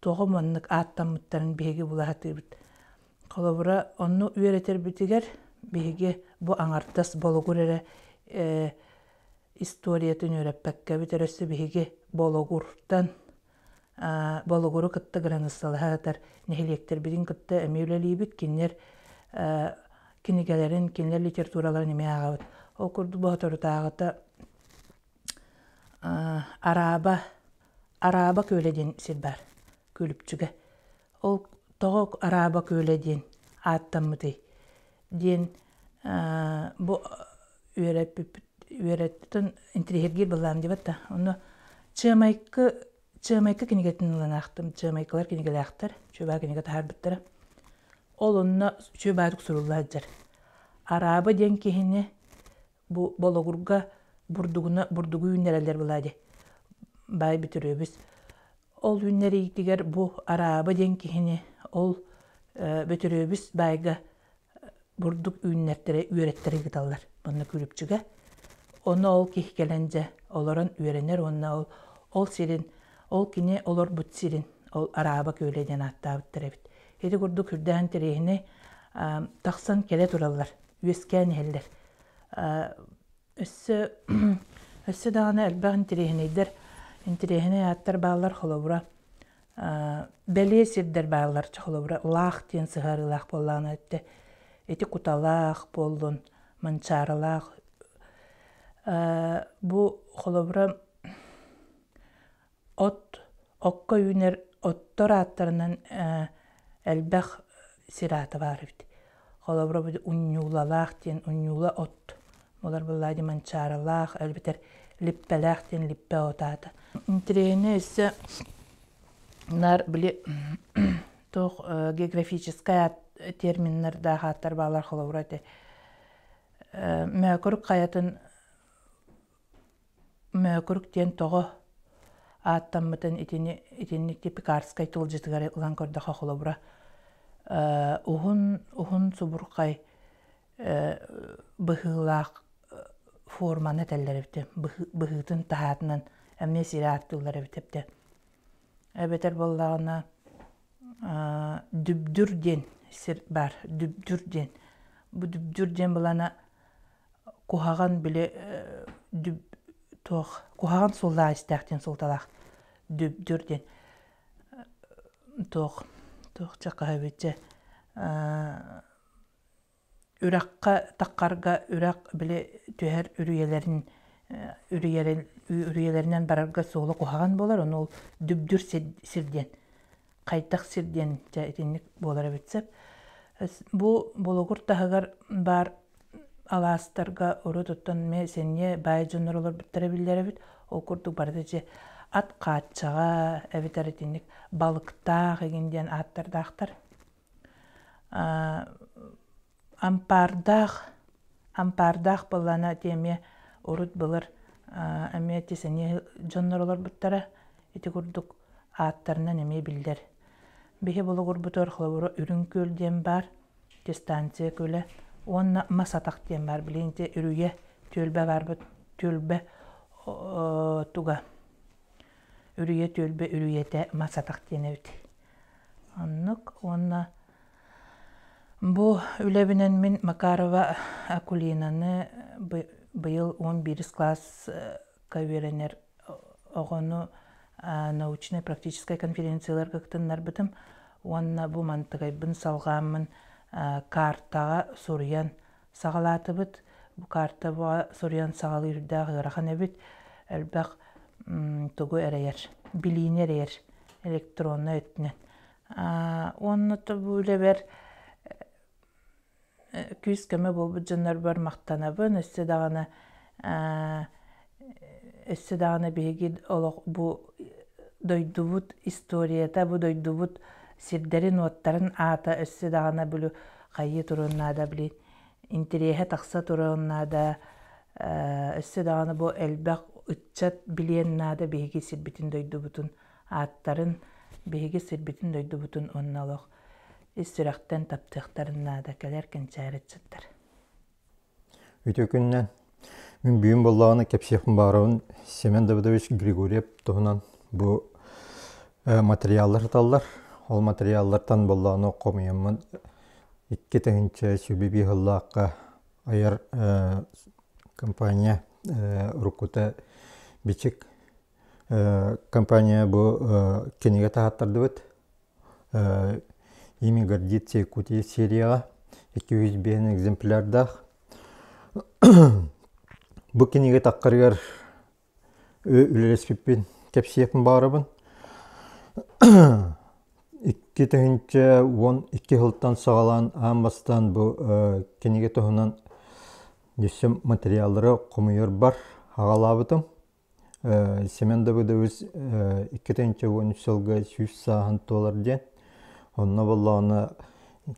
Speaker 2: тоҕо маннык ааттаммыттарын биһиги була сатыыбыт. Холобура, онну үөрэтэрбитигэр биһиги бу аҥардас Болугур эрэ историятын үөрэппэккэбит өссө биһиги Болугуртан Болугуру кытта кыраныыссалаһа сытар нэһилиэктэрбитин кытта эмиэ үлэлиибит. Кинилэр кинигэлэрин, кинилэр литератураларын эмиэ ааҕабыт. Ол курдук бу соторутааҕыта Араба Араба күөлэ диэн сир баар Күлүпчүгэ. Ол тоҕо Араба күөлэ диэн ааттаммытый диэн бу үөрэппиппит үөрэттэн интириэһиргиир былаан диэбэт да. Онно Чыамайкы Чыамайкы кинигэтин ылан аахтым. Чыамайкылар кинигэлээхтэр. Чүөбаа кинигэ таһаарбыттара. Ол онно чүөбаатык сурулла сылдьар. Араба диэн киһини Бу Бологурга бурдугуна бурдугу үүннэрэллэр былаа дии. Баай Бүтүрүөбүс. Ол үүннэриитигэр бу Араба диэн киһини ол Бөтүрүөбүс баайга бурдук үүннэртэрэ үөрэттэрэ ыыталлар манна Күлүпчүгэ. Ону ол киһи кэлэн дьэ олорон үөрэнэр уонна ол ол сирин ол кини олорбут сирин ол Араба күөлэ диэн ааттаабыттар эбит. Ити курдук үрдээн интэриэһинэй тахсан кэлэ тураллар үөскээн иһэллэр. Өссө өссө даҕаны элбэх интэриэһинэйдэр интэриэһинэй ааттар бааллар холобура бэлиэ сирдэр бааллар холобура лаах диэн сыһыарыылаах буоллаҕына эттэ ити куталаах буоллун манчаарылаах бу холобура От окко үүнэр оттор ааттарынан элбэх сир аата баар эбит. Холобура, бу унньуулалаах диэн унньуула от. Олор буоллаа дии Манчаарылаах, эбэтэр Липпэлээх диэн Липпэ отаата. Интэриэһинэй өссө наар били туох географическай терминнардаах ааттар баалар холобура ити Мөөкүрүк хайатын Мөөкүрүк диэн тоҕо ааттаммытын итини итинник Пекарскай тылдьытыгар ылан көрдөххө холобура уһун уһун субурхай быһыылаах форманы этэллэр эбит быһыытын таһаатынан эмиэ сири ааттыыллар эбит эбитэ эбэтэр буоллаҕына Дүбдүр диэн сир баар Дүбдүр диэн бу Дүбдүр диэн былана куһаҕан били туох куһаҕан суоллаах истээх диэн суолталаах Дүбдүр диэн туох туох чэ хаһабычча Үрэххэ таххарга үрэх били түһэр үрүйэлэрин үрүйэлэринэн барарга суола куһаҕан буолар, ону ол дүбдүр сир диэн, хайдах сир диэн дьэ итинник буолар эбит сөп. Бу Болугур таһыгар баар алаастарга урут оттон эмиэ сэниэ баай дьоннор олорбуттара биллэр эбит. Ол курдук барыта дьэ ат хааччаҕа эбэтэр итинник балыктаах игин диэн ааттардаахтар. Ампаардаах ампаардаах буоллаҕына ити эмиэ урут былыр эмиэ ити сэниэ дьоннор олорбуттара ити курдук ааттарынан эмиэ биллэр. Биһи Болугурбутугар холобура Үрүҥ Күөл диэн баар, ити станция күөлэ уонна Мас Атах диэн баар. Билигин ити үрүйэ түөлбэ баарбыт түөлбэ туга үрүйэ түөлбэ үрүйэтэ Мас Атах диэн эбит. Оннук уонна бу үлэбинэн мин Макарова Акулинаны быйыл 11 кылааска үөрэнэр оҕону научнай-практическай конференцияларга кытыннарбытым уонна бу мантыгайбын салҕааммын картаҕа суруйан саҕалаатыбыт. Бу картаҕа суруйан саҕалыырдаах ыарахан эбит. Элбэх тугу эрэйэр, билиини эрэйэр электроннай өттүнэн. Уонна бу үлэбэр күүс-көмө буолбут дьоннорбор махтанабын. Өссө даҕаны өссө даҕаны биһиги олох бу дойдубут историята, бу дойдубут сирдэрин-уоттарын аата өссө даҕаны били хайыы туруон наада, били интэриэһэ тахса туруон наада. Өссө даҕаны бу элбэх ыччат билиэн наада биһиги сирбитин-дойдубутун ааттарын, биһиги сирбитин-дойдубутун уонна олох ис сүрэхтэн таптыахтарын наада кэлэр кэнчээри ыччаттар.
Speaker 1: Үтүө күнүнэн. Мин бүгүн буоллаҕына кэпсиэхпин баҕарабын Семен Давыдович Григорьев туһунан бу материаллар сыталлар. Ол материаллартан буоллаҕына хомуйаммын 2001 сыллаахха айар компания уруккута Бичик компания бу кинигэ таһааттардыбыт. Ими гордится Якутия серияҕа 205 экземплярдаах. Бу кинигэ таххарыгар үлэлэспиппин кэпсиэхпин баҕарабын. 2012 сылтан саҕалаан аан бастаан бу кинигэ туһунан өссө материаллары хомуйарбар аҕалаабытым. Семен Давыдович 2013 сылга 100 сааһын туолар диэн. Онно буоллаҕына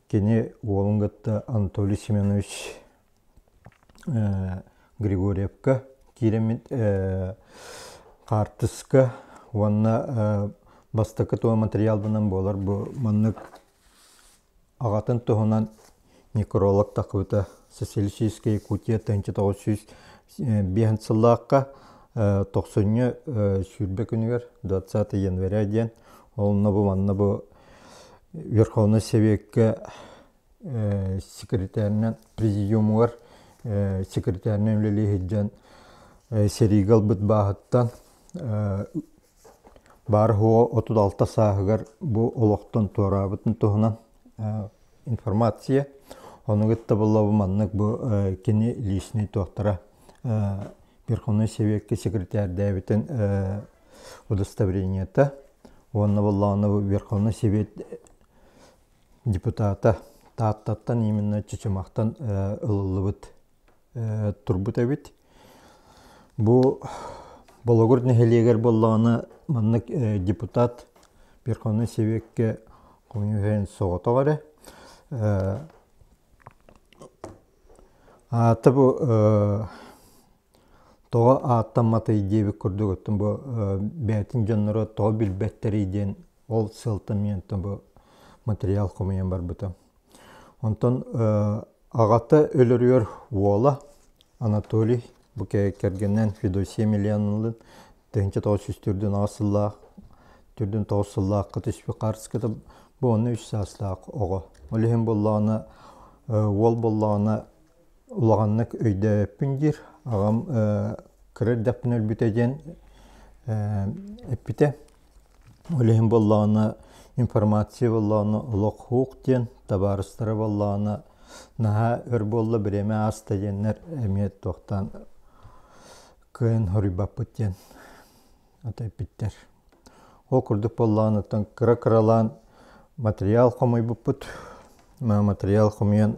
Speaker 1: кини уолун кытта Анатолий Семенович Григорьевка киирэммит хаартыска уонна бастакы туо материалбынан буолар бу маннык Аҕатын туһунан некролог тахсыбыта Социалистическая Якутия 1905 сыллаахха тохсунньу 20 күнүгэр 20 января диэн онно бу манна бу Верховнай Сэбиэккэ секретарынан президиумугар секретарынан үлэлии сылдьан сэриигэ ылбыт бааһыттан Баар-суоҕа 36 сааһыгар бу олохтон туораабытын туһунан информация. Ону кытта буолла маннык бу кини личный туохтара Верховнай Сэбиэккэ секретарьдээбитин удостоверениета уонна буоллаҕына бу Верховнай Сэбиэт депутата Тааттаттан именно Чычымахтан ылыллыбыт. турбут эбит. Бу Болугур нэһилиэгэр буоллаҕына маннык депутат Верховнай Сэбиэккэ хомуньууһайын соҕотох эрэ. Аата бу тоҕо ааттамматый диэбит курдук оттон бу бэйэтин дьонноро тоҕо билбэттэрий диэн ол сыалтан мин оттон бу материал хомуйан барбытым. Онтон аҕата өлөрүөр уола Анатолий бу кэргэнинэн Федосия Емельяновналыын 1948 сыллаах 49 сыллаахха түспүт хаартыската бу онно үс саастаах оҕо. Ол иһин буоллаҕына уол буоллаҕына улаханнык өйдөөбөппүн диир. Аҕам кыра эрдэхпинэ өлбүтэ диэн эппитэ. Ол иһин буоллаҕына информация буоллаҕына олох һуук диэн, табаарыстара буоллаҕына наһаа өр буолла бириэмэ ааста диэннэр эмиэ туохтаан кыайан хоруйбаппыт диэн ата эппиттэр. Ол курдук буоллаҕына оттон кыра-кыралаан материал хомуйбуппут. Материал хомуйан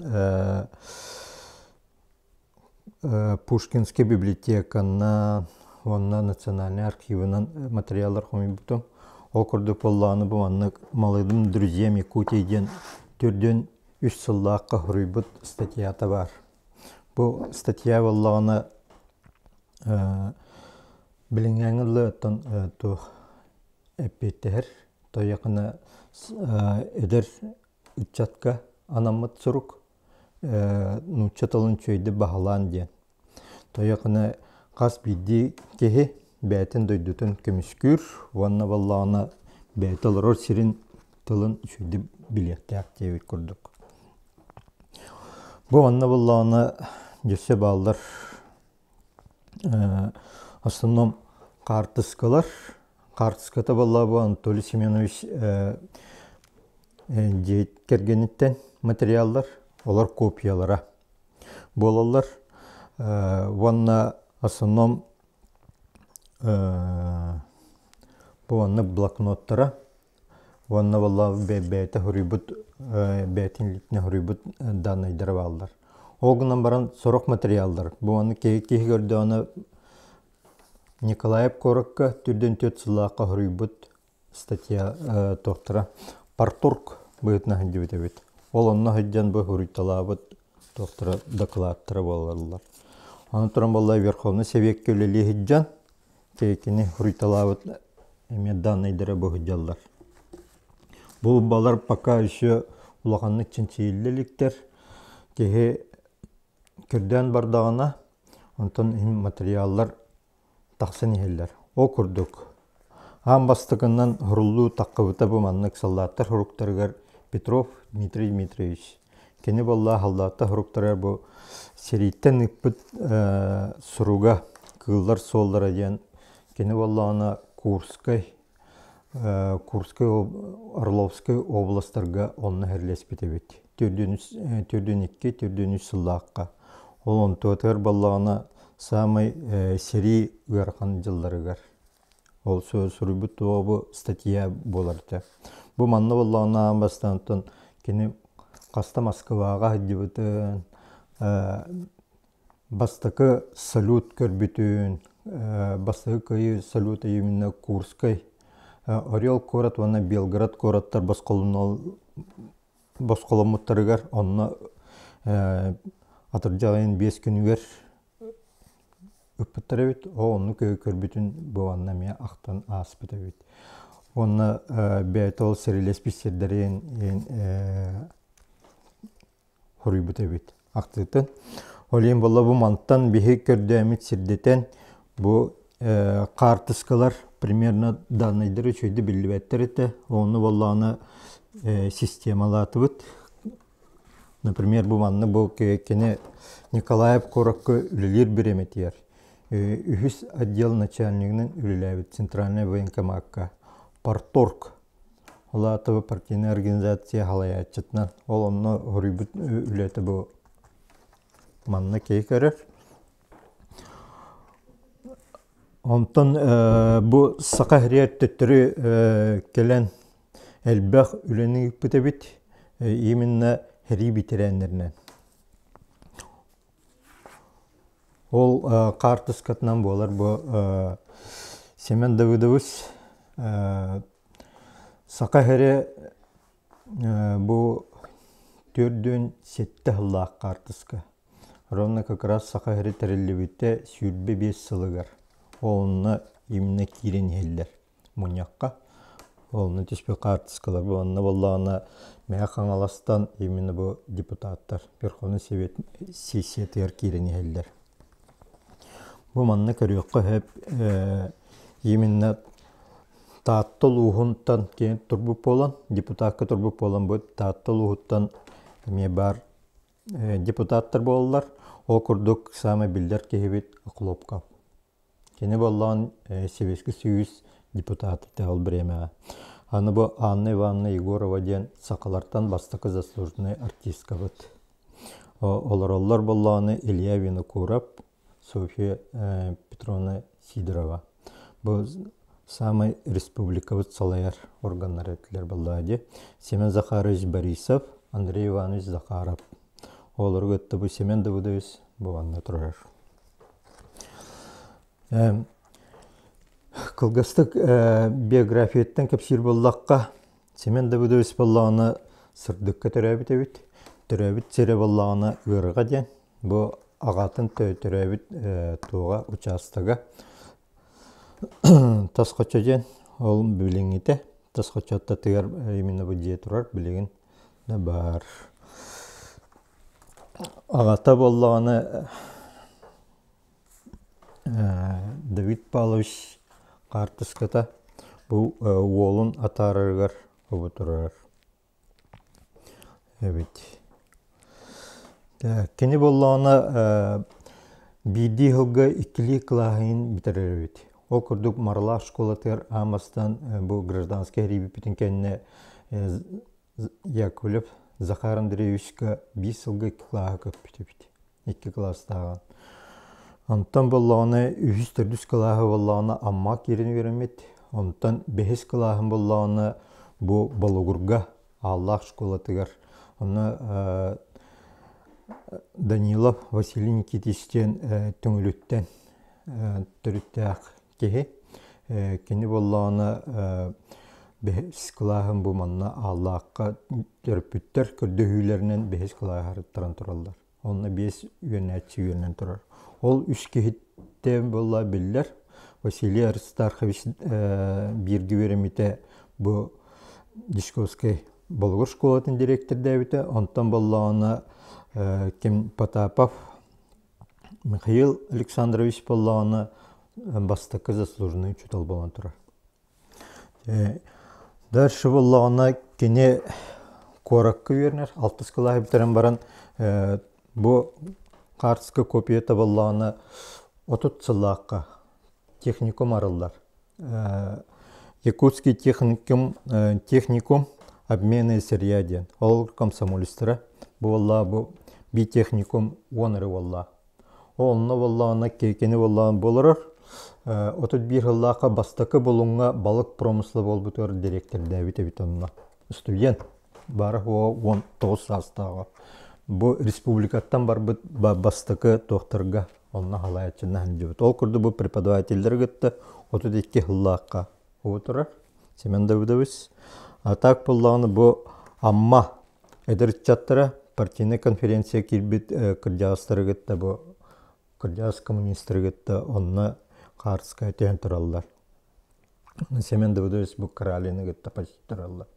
Speaker 1: Пушкинскай библиотеканан уонна национальнай архивынан материаллар хомуйбутум. Ол курдук буоллаҕына бу маннык «Молодым друзьям Якутии» диэн төрдүөн үс сыллаахха суруйбут статьята баар. Бу статья буоллаҕына билиҥҥээҥи дылы оттон туох эппиэттэһэр тойохуна эдэр ыччатка анаммыт сурук нуучча тылын үчүгэйдик баһылаан диэн. Тойохуна хас биирдии киһи бэйэтин дойдутун көмүскүүр уонна буоллаҕына бэйэтэ олорор сирин тылын үчүгэйдик билиэхтээх диэбит курдук. Бу онно буоллаҕына дьөссө бааллар в основном хаартыскалар. Хаартыската буолла бу Анатолий Семенович дьиэ кэргэниттэн материаллар, олор копиялара буолаллар. Уонна в основном бу маннык блокноттара Уонна буолла бэйэтэ суруйбут бэйэтин илиитинэн суруйбут даннайдара бааллар. Ол гынан баран сорох материаллар бу аны киһи киһи көрдөҕүнэ Николаев куоракка түрдэн түөрт сыллаахха суруйбут статья туохтара парторг быһыытынан сылдьыбыт эбит. Ол онно сылдьан бу суруйталаабыт туохтара дакылааттара буолаллар. Аны туран буолла Верховнай Сэбиэккэ үлэлии сылдьан кини суруйталаабыт эмиэ даннайдара бу сылдьаллар. Бу балар пока еще улаханнык чинчийиллэ иликтэр. Киһи көрдөөн бардаҕына, онтон иһин материаллар тахсан иһэллэр. Ол курдук, аан бастакынан суруллуу таххыбыта бу маннык саллааттар суруктарыгар Петров Дмитрий Дмитриевич Кини буолла халлаатта суруктара бу сэрииттэн ыыппыт суруга «Кыыллар суоллара» диэн кини буоллаҕына Курскай, Курскай, Орловскай областарга онно сэриилэспит эбит. 42, 43 сыллаахха. Ол онтуотугар буоллаҕына саамай сэрии ыарахан дьылларыгар. Ол суруйбут туоҕа бу статья буолар этэ. Бу манна буоллаҕына аан бастаан кини хаста Москваҕа сылдьыбытын, бастакы салют көрбүтүн, бастакы кыайыы салюта именно Курскай, Орел куорат уонна Белгород куораттар босхоломмуттарыгар онно атырдьах ыйын 5 күнүгэр ыппыттар эбит. Ол оннук көрбүтүн бу манна эмиэ ахтан ааспыт эбит. Уонна бэйэтэ ол сэриилэспит сирдэрин хоруйбут эбит ахтыытын. Ол иһин буолла бу мантан биһи көрдөөмүт сирдэтэн бу хаартыскалар примерно данныйдары үчүгэйдик биллибэттэр этэ. Ону буоллаҕына системалаатыбыт. Например, бу манна бу кини Николаев куоракка үлэлиир бириэмэтигэр үһүс отдел начальнигынан үлэлээбит Центральный военкомакка парторг ол аата партийнай организация салайааччытынан ол онно хоруйбут үлэтэ бу манна киһи көрөр. Онтон бу Саха сиригэр төттөрү кэлэн элбэх үлэни ыыппыт эбит именно сэрии бэтэрээннэринэн. Ол хаартыскатынан буолар бу Семен Давыдович Саха сирэ бу 47 сыллаах хаартыска. Ровно как раз Саха сирэ тэриллибитэ 25 сылыгар. Онно именно киирэн иһэллэр мунньахха. Онно түспүт хаартыскалар бу онно буоллаҕына Мэҥэ Хаҥаластан именно бу депутаттар Верховный Совет сессиятыгар киирэн иһэллэр. Бу манна көрүөххэ сөп именно Таатта улууһунтан киэн турбут буолан, депутакка турбут буолан бу Таатта улууһуттан эмиэ баар депутаттар буолаллар. Ол курдук саамай биллэр киһибит Охлопков. Кини буоллаҕын Сэбиэскэй Союз депутата этэ ол бириэмэҕэ. Аны бу Анна Ивановна Егорова диэн сахалартан бастакы заслуженнай артисткабыт. Олороллор буоллаҕына Илья Винокуров, Софья Петровна Сидорова. Бу саамай республикабыт салайар органнара этилэр буоллаҕа дии. Семен Захарович Борисов, Андрей Иванович Захаров. Олору кытта бу Семен Давыдович бу манна турар. Кылгастык биографияттан кэпсиир буоллахха, Семен Давыдович буоллаҕына сырдыкка төрөөбүт эбит. Төрөөбүт сирэ буоллаҕына Ыарҕа диэн. Бу аҕатын төрөөбүт туоҕа учаастага Тас Хочо диэн. Ол билиҥҥитэ Тас Хочо аттатыгар именно бу дьиэ турар билигин да баар. Аҕата буоллаҕына Давид Павлович хаартыската бу уолун атаарарыгар бу турар эбит. Кини буоллаҕына биирдии сылга иккилии кылааһын бүтэрэр эбит. Ол курдук Маралаах школатыгар аан бастаан бу гражданскай эрийбиппитин кэннэ Яковлев Захар Андреевичка биир сылга икки кылааһы көппүт эбит. Икки кылаастааҕын. Онтон буоллаҕына үһүс, төрдүс кылааһы буоллаҕына Амма киирэн үөрэммит. Онтон бэһис кылааһын буоллаҕына бу Болугурга Ааллаах школатыгар онно Данилов Василий Никитич диэн Төҥүлүттэн төрүттээх киһи. Кини буоллаҕына бэһис кылааһын бу манна Ааллаахха төрөппүттэр көрдөһүүлэринэн бэһис кылааһы арыттаран тураллар. Онно биэс үөрэнээччи үөрэнэн турар. Ол үс киһиттэн буолла биллэр. Василий Аристархович бииргэ үөрэммитэ бу Дьячковскай Болугур школатын дириэктэрдээбитэ. Онтон буоллаҕына ким Потапов Михаил Александрович буоллаҕына бастакы заслуженный учуутал буолан турар. Дальше буоллаҕына кини куоракка үөрэнэр, алтыс кылааһы бүтэрэн баран бу хаартыска копията буоллаҕына 30 сыллаахха техникум арыллар. Якутский техникум, техникум обмена сырья диэн. Ол комсомолецтара буолла бу би техникум уон эрэ буолла. Онно буоллаҕына кини буоллаҕына буоларар. 31 сыллаахха бастакы Булуҥҥа балык промысла буолбутугар дириэктэрдээбит эбит онно. Студент баара 19 саастааҕа. Бу республикаттан барбыт бастакы туохтарга онно халаайаччынна сылдьыбыт. Ол курдук бу преподавателлэри кытта 32 сыллаахха турар Семен Давыдович. А так буоллаҕына бу Амма эдэр ыччаттара партийнай конференция киирбит кырдьаҕастары кытта бу кырдьаҕас коммунистары кытта онно хаартыскаҕа түһэн тураллар. Семен Давыдович бу Каралины кытта почти тураллар.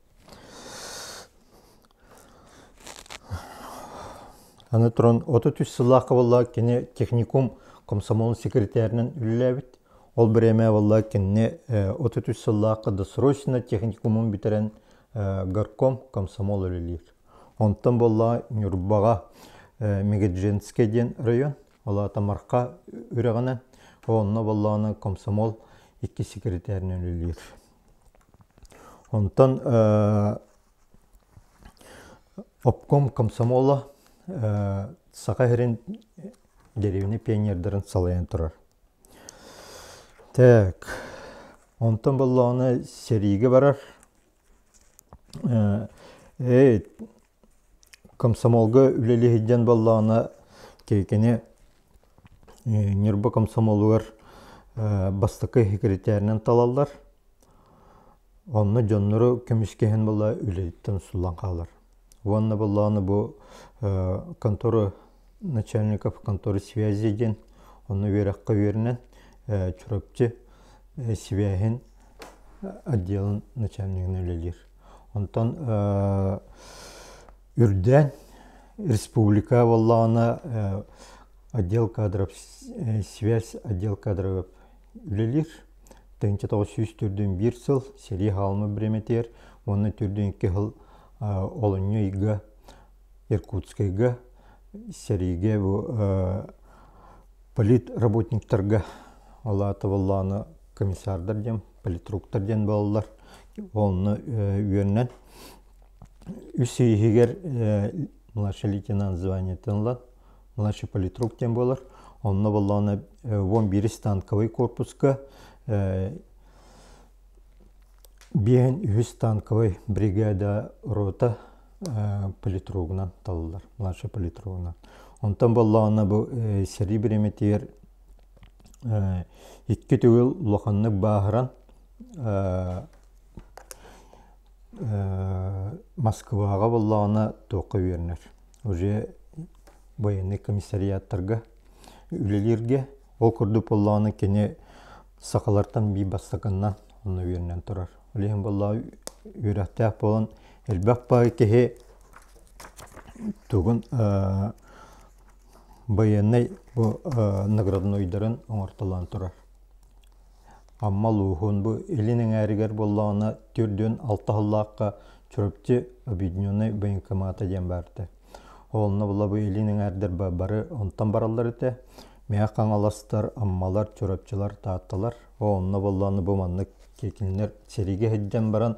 Speaker 1: Аны туран 33 сыллаахха буолла кини техникум комсомол секретарынан үлэлээбит. Ол бириэмэ буолла кинини 33 сыллаахха досрочно техникумун бүтэрэн горком комсомол үлэлиир. Онтон буолла Ньурбаҕа Мегеджинскэй диэн район, ол аата Марха үрэҕинэн, онно буоллаҕына комсомол икки секретарынан үлэлиир. Онтон обком комсомола Саха сирин дэриэбинэ пионердарын салайан турар. Так, онтон буоллаҕына сэриигэ барар. Ээ, комсомолга үлэлии сылдьан буоллаҕына кини Ньурба комсомолугар бастакы секретарынан талаллар. Онно дьоннору көмүскэһэн була үлэтиттэн суллан хаалар. Уонна буоллаҕына бу контора начальников конторы связи диэн онно үөрэххэ үөрэнэн Чурапчы свяһин отделын начальнигынан үлэлиир. Онтон үрдээн республика буоллаҕына отдел кадров связь отдел кадров үлэлиир. 1941 сыл сэрии хаалма бириэмэтигэр уонна 42 сыл олунньу ыйга Иркутскайга сэриигэ бу политработниктарга ол аата буоллаҕына комиссардар диэн политруктар диэн буолаллар онно үөрэнэн үс ый иһигэр младший лейтенант званиетын ылан младший политрук диэн буолар онно буоллаҕына уон биирис танковый корпуска Биэһин үһүс танковай бригада рота политругунан талыллар, младший политругунан. Онтон буоллаҕына бу сэрии бириэмэтигэр икки төгүл улаханнык бааһыран Москваҕа буоллаҕына туохха үөрэнэр. Уже военный комиссариаттарга үлэлииргэ. Ол курдук буоллаҕына кини сахалартан биир бастакыннан онно үөрэнэн турар. Ол иһин буоллаҕа үөрэхтээх буолан элбэх баай киһи тугун байыаннай бу награднойдарын оҥортолоон турар. Амма улууһун бу илин эҥээригэр буоллаҕына төрдүөн алта сыллаахха Чурапчы объединеннай военкомата диэн баар этэ. Онно була бу илин эҥээрдэр бары онтон бараллар этэ. Мэҥэ Хаҥаластар, Аммалар, Чурапчылар, Таатталар. Онно буоллаҕына бу маннык кинилэр сэриигэ сылдьан баран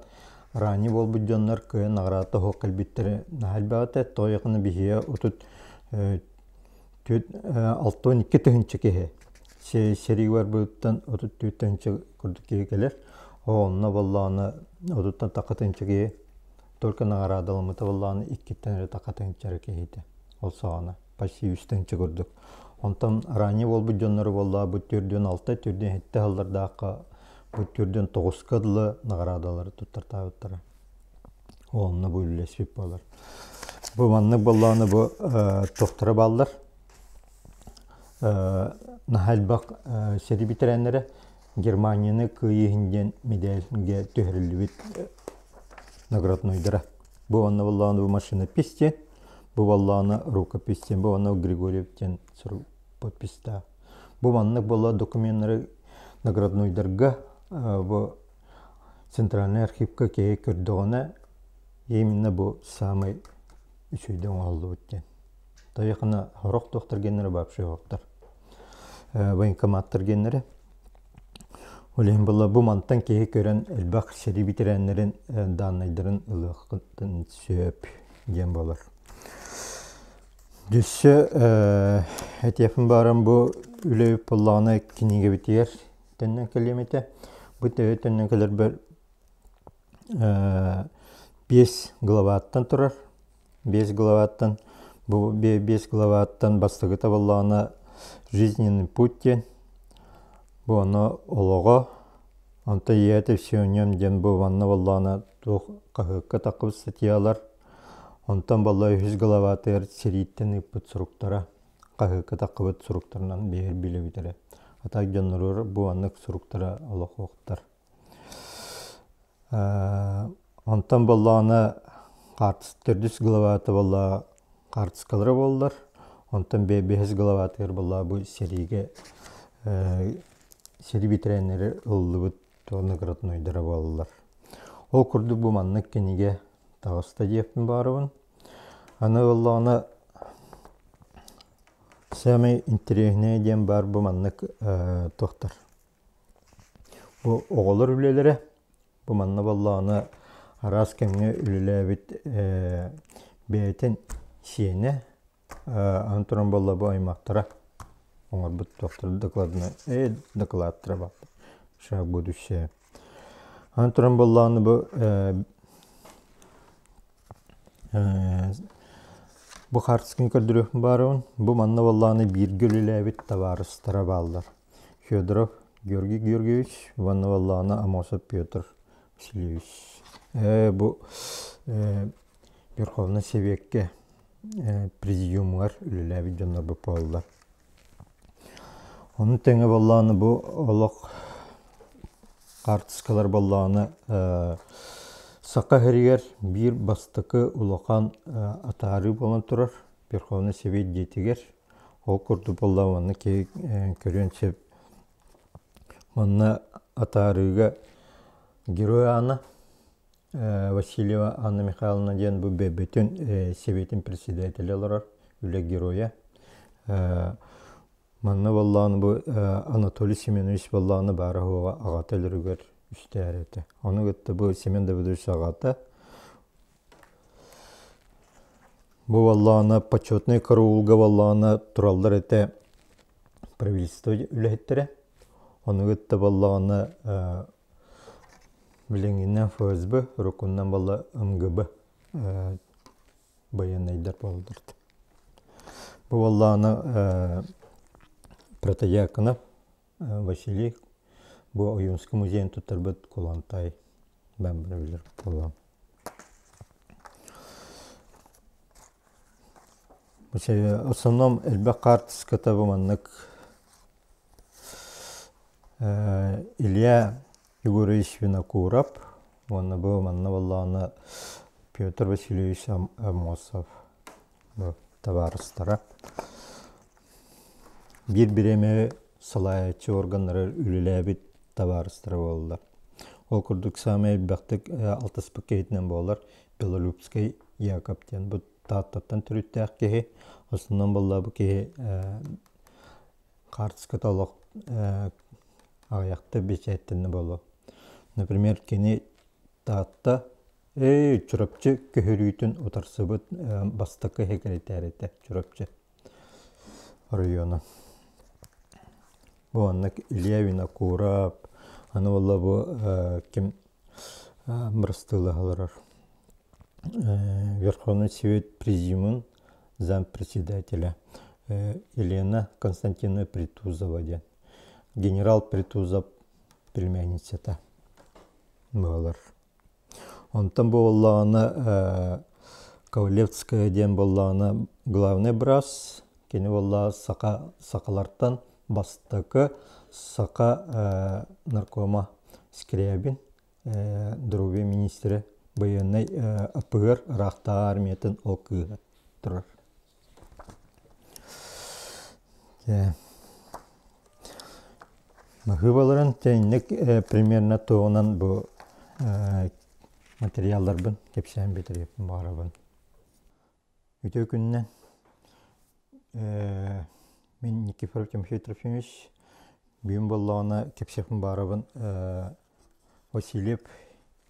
Speaker 1: ранее буолбут дьоннор кыайан наҕараада суох кэлбиттэрэ наһаа элбэх этэ. Тоҕо биһиги отут 62 тыһыынча киһи сэриигэ барбытыттан 34 тыһыынча курдук киһи кэлэр. Онно буоллаҕына отуттан тахха тыһыынча киһи только наҕараадаламмыта буоллаҕына иккиттэн эрэ тахха тыһыынча эрэ киһи этэ ол саҕана почти үс тыһыынча курдук. Онтон ранее буолбут дьоннору буоллаҕа бу төрдүөн алта, төрдүөн сэттэ сыллардаахха бу төрдүөн тоҕуска дылы наҕараадалары туттартаабыттара. Онно бу үлэлэспит буолар. Бу маннык буоллаҕына бу тохторо бааллар. Наһаа элбэх сэрии бэтэрээннэрэ Германияны кыайыы иһин диэн мэдээлгэ түһэриллибит награднойдара. Бу онно буоллаҕына бу машинопись диэн, бу буоллаҕына рукопись диэн, бу онно Григорьев диэн сурук подписьтаах. Бу маннык буолла докуменнары награднойдарга бу центральнай архивка киһи көрдөҕүнэ именно бу саамай үчүгэйдик оҥоһуллубут диэн. Тайахына сорох туохтар геннэрэ вообще суохтар. Военкоматтар геннэрэ. Ол иһин буолла бу мантан киһи көрөн элбэх сэрии бэтэрээннэрин дааннайдарын ылыаххытын сөп диэн буолар. Дьөссө этиэхпин баарым бу үлэ буоллаҕына кинигэбитигэр төннөн кэлиэм этэ. Бу төһө төннөн кэлэрбэр биэс главаттан турар. Биэс главаттан бу биэс главаттан бастакыта буоллаҕына «Жизненный путь» диэн. Бу ону олоҕо, онто «Я это все о нем» диэн бу манна буоллаҕына туох хаһыакка таххыбыт статьялар. Онтон буолла үһүс главатыгар сэрииттэн ыыппыт суруктара хаһыакка таххыбыт суруктарынан биһир билэбит эрэ. А так дьонноругар бу маннык суруктара олох суохтар. Онтон буоллаҕына төрдүс главата буолла хаартыскалара буоллар, онтон бэһис главатыгар буолла бу сэриигэ сэрии бэтэрээннэрэ ыллыбыт награднойдара буоллар. Ол курдук бу маннык кинигэ таҕыста диэхпин баарыбын. Аны буоллаҕына саамай интэриэһинэй диэн баар бу маннык туохтар. Бу оҕолор үлэлэрэ, бу манна буоллаҕына араас кэмҥэ үлэлээбит бэйэтин сиэнэ, аны туран буолла бу аймахтара оҥорбут туохтара докладной докладтара баар шаг будущее. Аны туран буоллаҕына бу Бу хаартысканы көрдөрүөхпүн баарыбын. Бу манна буоллаҕына бииргэ үлэлээбит табаарыстара бааллар. Федоров Георгий Георгиевич уонна буоллаҕына Амосов Петр Васильевич. Бу Верховнай Сэбиэккэ президиумугар үлэлээбит дьоннорбут буолаллар. Ону тэҥэ буоллаҕына бу олох хаартыскалар буоллаҕына Саха сиригэр биир бастакы улахан атаарыы буолан турар Верховнай Сэбиэт дьиэтигэр. Ол курдук буоллаҕына манна киһи көрүөн сөп. Манна атаарыыга Герой Аана Васильева Анна Михайловна диэн бу бэйбэтин сэбиэтин председателэ олорор, үлэ геройа. Манна буоллаҕына бу Анатолий Семенович буоллаҕына баара-суоҕа аҕата өлөрүгэр үстээр этэ. Ону кытта бу Семен Давыдович аҕата бу буоллаҕына почетный караулга буоллаҕына тураллар этэ правительство үлэһиттэрэ. Ону кытта буоллаҕына Билиҥҥинэн ФСБ, уруккунан буолла МГБ байыаннайдар буоллулар. Бу буоллаҕына Протодьяконов Василий бу Ойуунскай музейын туттарбыт Кулантай бэм билэр буоллаҕым. В основном элбэх хаартыската бу маннык Илья Егорович Винокуров уонна бу манна буоллаҕына Петр Васильевич Аммосов табаарыстара. Биир бириэмэ салайааччы органнара үлэлээбит табаарыстара буолла. Ол курдук саамай элбэхтик алтыспыт киһитинэн буолар Белолюбскай Яков диэн бу Тааттаттан төрүттээх киһи. Основном буолла бу киһи хаартыската олох аҕыйахта бэчээттэннэ буолуо. Например, кини Таатта Чурапчы көһөрүүтүн утарсыбыт бастакы секретарь этэ Чурапчы оройуона. Бу оннук Илья Винокуров, аны буолла бу ким бырастыылаһа олорор Верховный Совет Президиумун зампредседателя Елена Константиновна Притузова диэн генерал Притузов племянницата буолар. Онтон буоллаҕына Ковалевская диэн буоллаҕына главный брас, кини буоллаҕа саха сахалартан бастакы саха наркома Скрябин здоровье министрэ байыаннай АПГ ыраахтааҕы армиятын ол кыыһа турар. Баһыыбаларын тэйинник примерно туһунан бу материалларбын кэпсээн бүтэриэхпин баҕарабын. Үтүө күнүнэн мин Никифоров Тимофей Трофимович бүгүн буоллаҕына кэпсиэхпин баҕарабын Васильев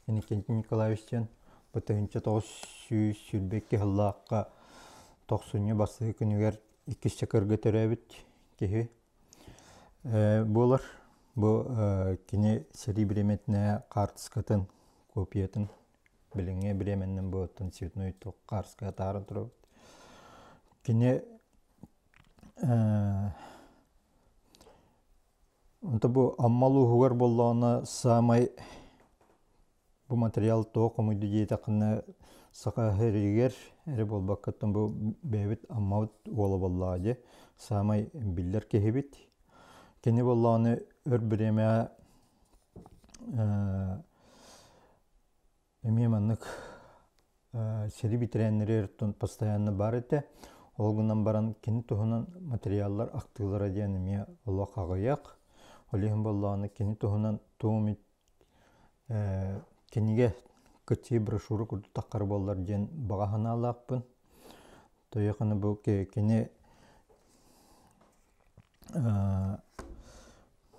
Speaker 1: Иннокентий Николаевич диэн бу 1922 сыллаахха тохсунньу бастакы күнүгэр иккис чакырга төрөөбүт киһи буолар. Бу кини сэрии бириэмэтинэ хаартыскатын копиятын билиҥҥи бириэмэннэн бу оттон цветной туох хаарыска атааран турабыт. Кини Онто бу Амма улууһугар буоллаҕына саамай бу материал туох хомуйду диэтэххинэ саха сиригэр эрэ буолбаккыттан бу бэйэбит Аммабыт уола буоллаҕа дии саамай биллэр киһибит. Кини буоллаҕына өр бириэмэҕэ Эмиэ маннык сири бэтэрээннэри постоянно баар этэ. Ол гынан баран кини туһунан материаллар ахтыылара диэн эмиэ олох аҕыйах. Ол иһин буоллаҕына кини туһунан туох эмит кинигэ кыччыы брошюра курдук таххара буоллар диэн баҕа санаалаахпын. Тоойуохана бу кини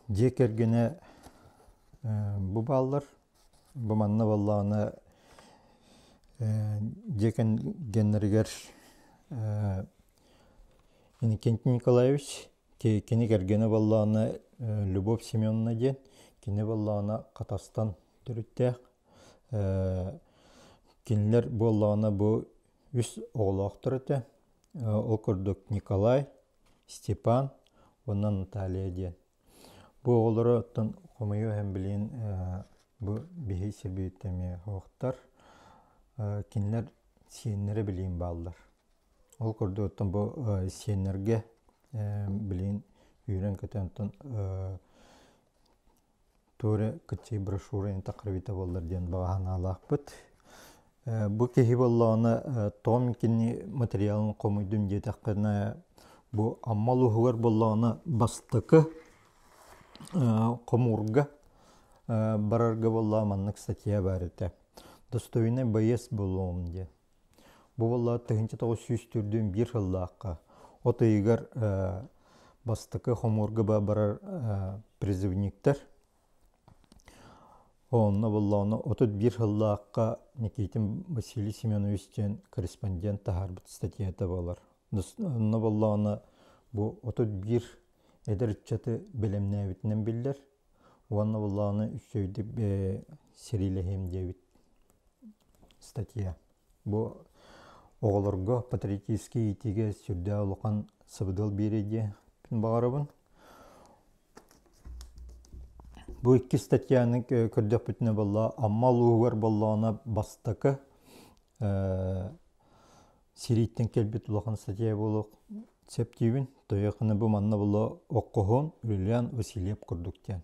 Speaker 1: дьиэ кэргэнэ бу бааллар. Бу манна буоллаҕына дьиэ кэргэннэригэр Иннокентий Николаевич кини кэргэнэ буоллаҕына Любовь Семеновна диэн кини буоллаҕына Хатастан төрүттээх. Кинилэр буоллаҕына бу үс оҕолоохтор этэ. Ол курдук Николай, Степан уонна Наталья диэн. Бу оҕолору оттон хомойуох иһин билигин бу биһи сирбититтэн эмиэ суохтар. Кинилэр сиэннэрэ билигин бааллар. Ол курдук оттон бу сиэннэргэ билигин үүрэн-көтөн оттон туора кыччый брошюра интақрабита буоллар диэн баҕа санаалаахпыт. Бу киһи буоллаҕына тоҕом кини материалын хомуйдум диэтэххинэ бу Амма улууһугар буоллаҕына бастакы хомуурга барарга буоллаҕа маннык статья баар этэ. Достойный боец буолуом диэн. Бу буоллаҕа 1941 сыллаахха от ыйыгар бастакы хомуурга барар призывниктар онно буоллаҕына 31 сыллаахха Никитин Василий Семенович диэн корреспондент таһаарбыт статьята буолар. Онно буоллаҕына бу 31 эдэр ыччаты бэлэмнээбитинэн биллэр уонна буоллаҕына үчүгэйдик сэриилэһиэм диэбит статья. Бу оҕолорго патриотическай иитиигэ сүрдээх улахан сабыдыал биэриэ диэхпин баҕарабын. Бу икки статьяны көрдөхпүтүнэ буолла Амма улууһугар буоллаҕына бастакы сирииттэн кэлбит улахан статья буолуох сөп диибин. Тоойуоххуна бу манна буолла Оккоһун Юлиан Васильев курдук диэн.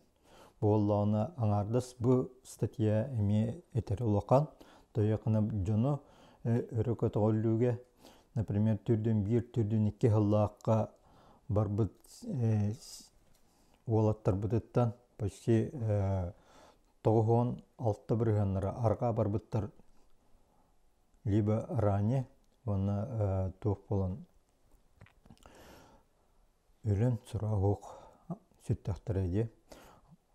Speaker 1: Буоллаҕына аҥаардас бу статья эмиэ этэр улахан. Тоойуоххуна дьону өрө көтөҕүллүүгэ, например, түрдүн биир, түрдүн икки сыллаахха барбыт уолаттарбытыттан почти 96 бырыһыаннара арҕаа барбыттар либо ранее уонна туох буолан өлөн сура-оһох сүттэхтэрэ дии.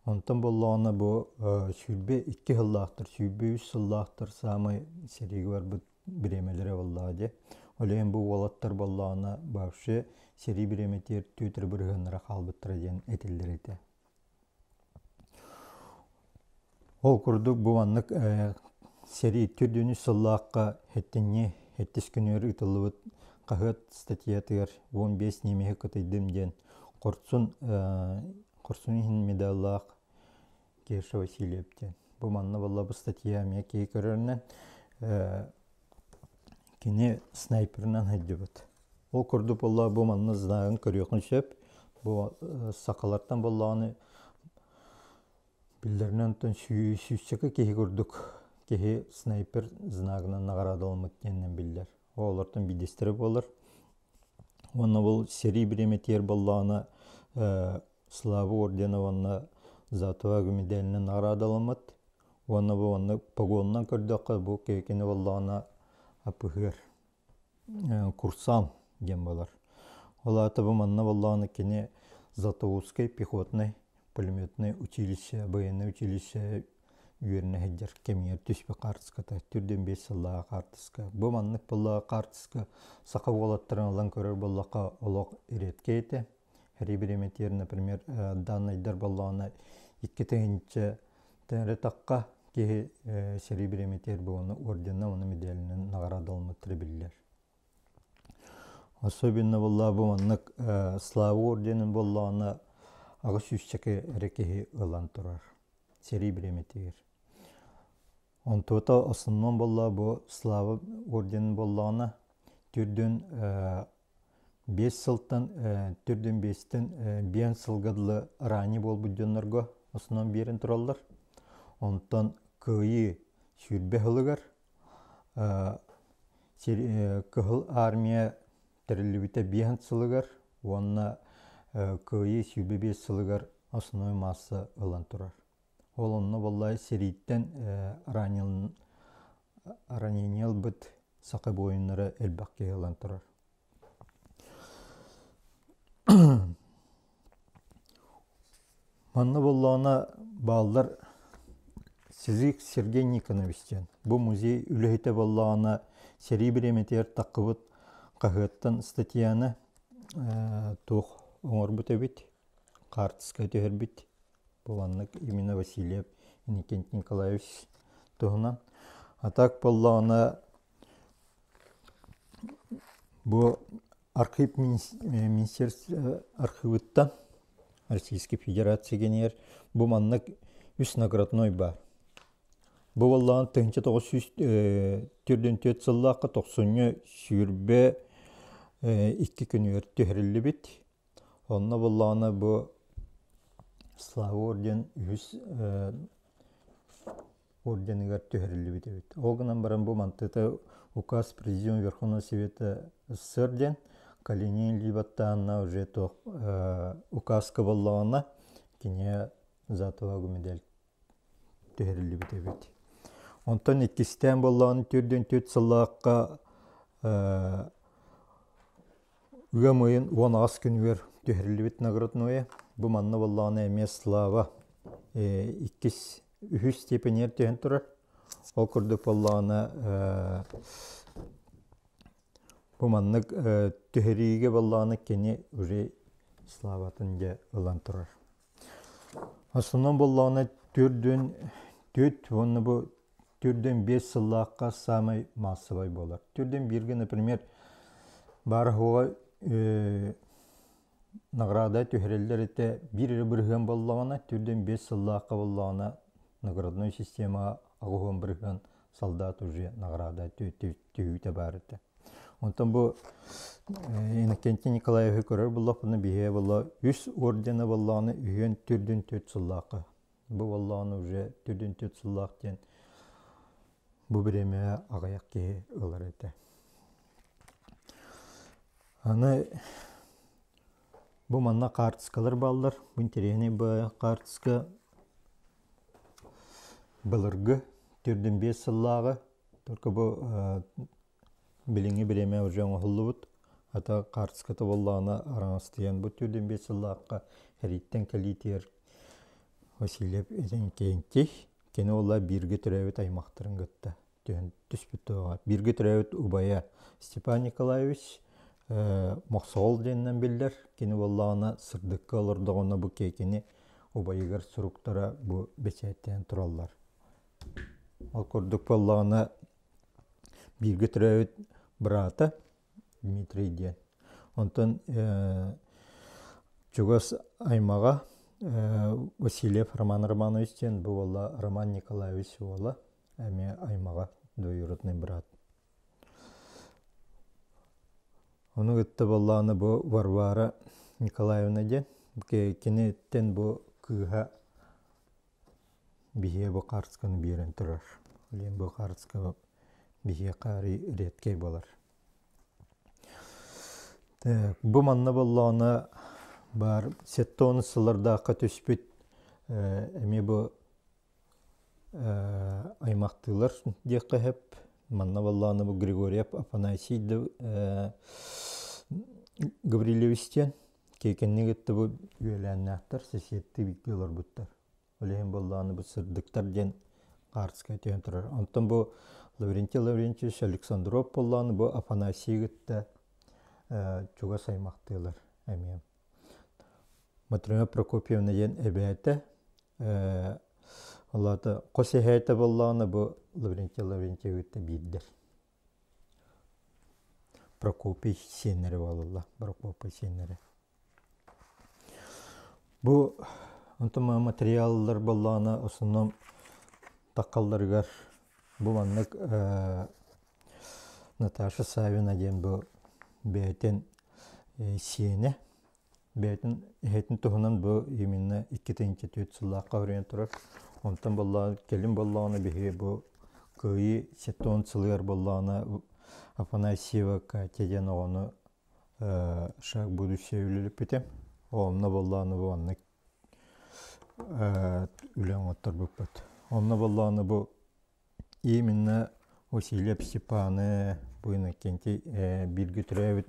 Speaker 1: Онтон буоллаҕына бу 22 сыллаахтар, 23 сыллаахтар саамай сэриигэ барбыт бириэмэлэрэ буоллаҕа дии. Ол иһин бу уолаттар буоллаҕына вообще сэрии бириэмэтигэр түөтүр бырыһыаннара хаалбыттара диэн этиллэр этэ. Ол курдук бу маннык сэрии төрдүнү сыллаахха хэттинньи сэттис күнүгэр ыытыллыбыт хаһыат статьятыгар 15 немеһи кытыйдым диэн хорсун хорсун иһин медаллаах Кеша Васильев диэн. Бу манна буолла бу статья эмиэ киһи көрөрүнэн кини снайперынан сылдьыбыт. Ол курдук буолла бу манна знагын көрүөххүн сөп. Бу сахалартан буоллаҕына биллэринэн онтон сүүсчэкэ киһи курдук киһи снайпер знагынан наҕараадаламмыт диэнинэн биллэр. Ол олортон биирдэстэрэ буолар. Уонна бұл сэрии бириэмэтигэр буоллаҕына Слава ордена уонна За отвагу медалынан наҕараадаламмыт. Уонна бу онно погонунан көрдөххө бу кини буоллаҕына апыһыар курсант диэн буолар. Ол аата бу манна буоллаҕына кини Златоустскай пехотнай пулеметнай училище, военное училище үөрэнэ сылдьар кэмигэр түспүт хаартыската түрдэн биэс сыллааҕы хаартыска. Бу маннык буоллаҕа хаартыска саха уолаттарын ылан көрөр буоллахха олох редкэй этэ. Ребереметер, например, даннайдар буоллаҕына икки тыһыынча тэнэрэ тахха киһи сэрии бириэмэтигэр буолуна орденна уонна медалынан наҕараадаламмыттара биллэр. Особенно буолла бу маннык Слава орденын буоллаҕына аҕыс сүүсчэкэ эрэ киһи ылан турар сэрии бириэмэтигэр. Онтуота основном буолла бу Слава орденын буоллаҕына түрдүн биэс сылтан төрдүн биэстэн биэн сылга дылы ранее буолбут дьоннорго основном биэрэн тураллар. Онтон Кыайыы сүүрбэ сылыгар Кыһыл Армия тэриллибитэ биэһин сылыгар уонна Кыайыы 25 сылыгар основной масса ылан турар. Ол онно буолла сэрииттэн ранение ылбыт саха буойуннара элбэх киһи ылан турар. Манна буоллаҕына бааллар Сизик Сергей Никонович диэн. Бу музей үлэһитэ буоллаҕына сэрии бириэмэтигэр таххыбыт хаһыаттан статьяны туох оҥорбут эбит, хаартыска түһэрбит. Бу маннык именно Васильев Иннокентий Николаевич туһунан. А так буоллаҕына бу Архив министерство архивыттан Российской Федерация генер бу маннык үс наградной бар. Бу буоллаҕына 1944 сыллаахха тохсунньу 22 күнүгэр түһэриллибит. Онно буоллаҕына бу Слава орден үһүс орденыгар түһэриллибит эбит. Ол гынан баран бу мантыта указ Президиума Верховного Совета СССР диэн Калинин либаттаанна уже туох указка буоллаҕына кини за отвагу медаль түһэриллибит эбит. Онтон иккистээн буоллаҕына 44 сыллаахха ыам ыйын 18 күнүгэр түһэриллибит наградное. Бу манна буоллаҕына эмиэ Слава иккис үһүс степенигэр түһэн турар. Ол курдук буоллаҕына бу маннык түһэриигэ буоллаҕына кини уже славатын дьэ ылан турар. Основном буоллаҕына төрдүн түөрт уонна бу төрдүн биэс сыллаахха саамай маассабай буолар. Төрдүн бииргэ, например, баар-суоҕа награда түһэрэллэр этэ биир эрэ бырыһыан буоллаҕына, төрдүн биэс сыллаахха буоллаҕына наградной системаҕа 80% солдат уже награда түһүүтэ баар этэ. Онтон бу Иннокентий Николаевиһы көрөр буоллахпына биһиэ буолла үс ордена буоллаҕына үһүөн төрдүн төрт сыллаахха. Бу буоллаҕына уже төрдүн төрт сыллаах диэн бу бириэмэҕэ аҕыйах киһи ылар этэ. Аны бу манна хаартыскалар бааллар. Бу интэриэһинэй баайа хаартыска былыргы төрдүн биэс сыллааҕы Только бу билиҥҥи бириэмэ уже оҥоһуллубут. Ата хаартыската буоллаҕына араҥастыйан бу төрдүн биэс сыллаахха эрииттэн кэлиитигэр Васильев Иннокентий кини уола бииргэ төрөөбүт аймахтарын кытта түһэн түспүт туоҕа. Бииргэ төрөөбүт убайа Степан Николаевич Мохсоҕол диэнинэн биллэр. Кини буоллаҕына сырдыкка олордоҕуна бу киэкини убайыгар суруктара бу бэчээттээн тураллар. Ол курдук буоллаҕына бииргэ төрөөбүт быраата Дмитрий диэн. Онтон чугас аймаҕа Васильев Роман Романович диэн бу уола Роман Николаевич уола эмиэ аймаҕа двоюродный брат. Ону кытта буоллаҕына бу Варвара Николаевна диэн киниттэн бу кыыһа Биһиэ бу хаартысканы биэрэн турар. Билигин бу хаартыска биһиэхэ арыый редкэй буолар. Так, бу манна буоллаҕына баар 70 сыллардаахха түспүт эмиэ бу аймахтыылар диэххэ сөп. Манна буоллаҕына бу Григорьев Афанасий Гаврильевич диэн киэкэнни кытта бу үөлээннээхтэр соседтыы бииргэ олорбуттар. Ол иһин буоллаҕына бу сырдыктар диэн хаартыска түһэн турар. Онтон бу Лаврентий Лаврентьевич Александров буоллаҕына бу Афанасий кытта чугас аймахтыылар эмиэ. Матрена Прокопьевна диэн эбээтэ ол аата хос эһээтэ буоллаҕына бу Лаврентий Лаврентьевич кытта биирдэр. Прокопий сиэннэрэ буолаллар. Прокопий сиэннэрэ. Бу онтон материаллар буоллаҕына основном таххалларыгар бу маннык Наташа Савина диэн бу бэйэтин сиэнэ бэйэтин эһэтин туһунан бу именно 2004 сыллаахха өрөйөн турар. Онтон буоллаҕына кэлин буоллаҕына биһиги бу Кыайыы 70 сылыгар буоллаҕына Афанасьева Катя диэн оҕону шаг будущее үлэлэппитим. Онно буоллаҕына бу маннык үлэ оҥотторбуппут. Онно буоллаҕына бу именно Васильев Степаны бу Иннокентий бииргэ төрөөбүт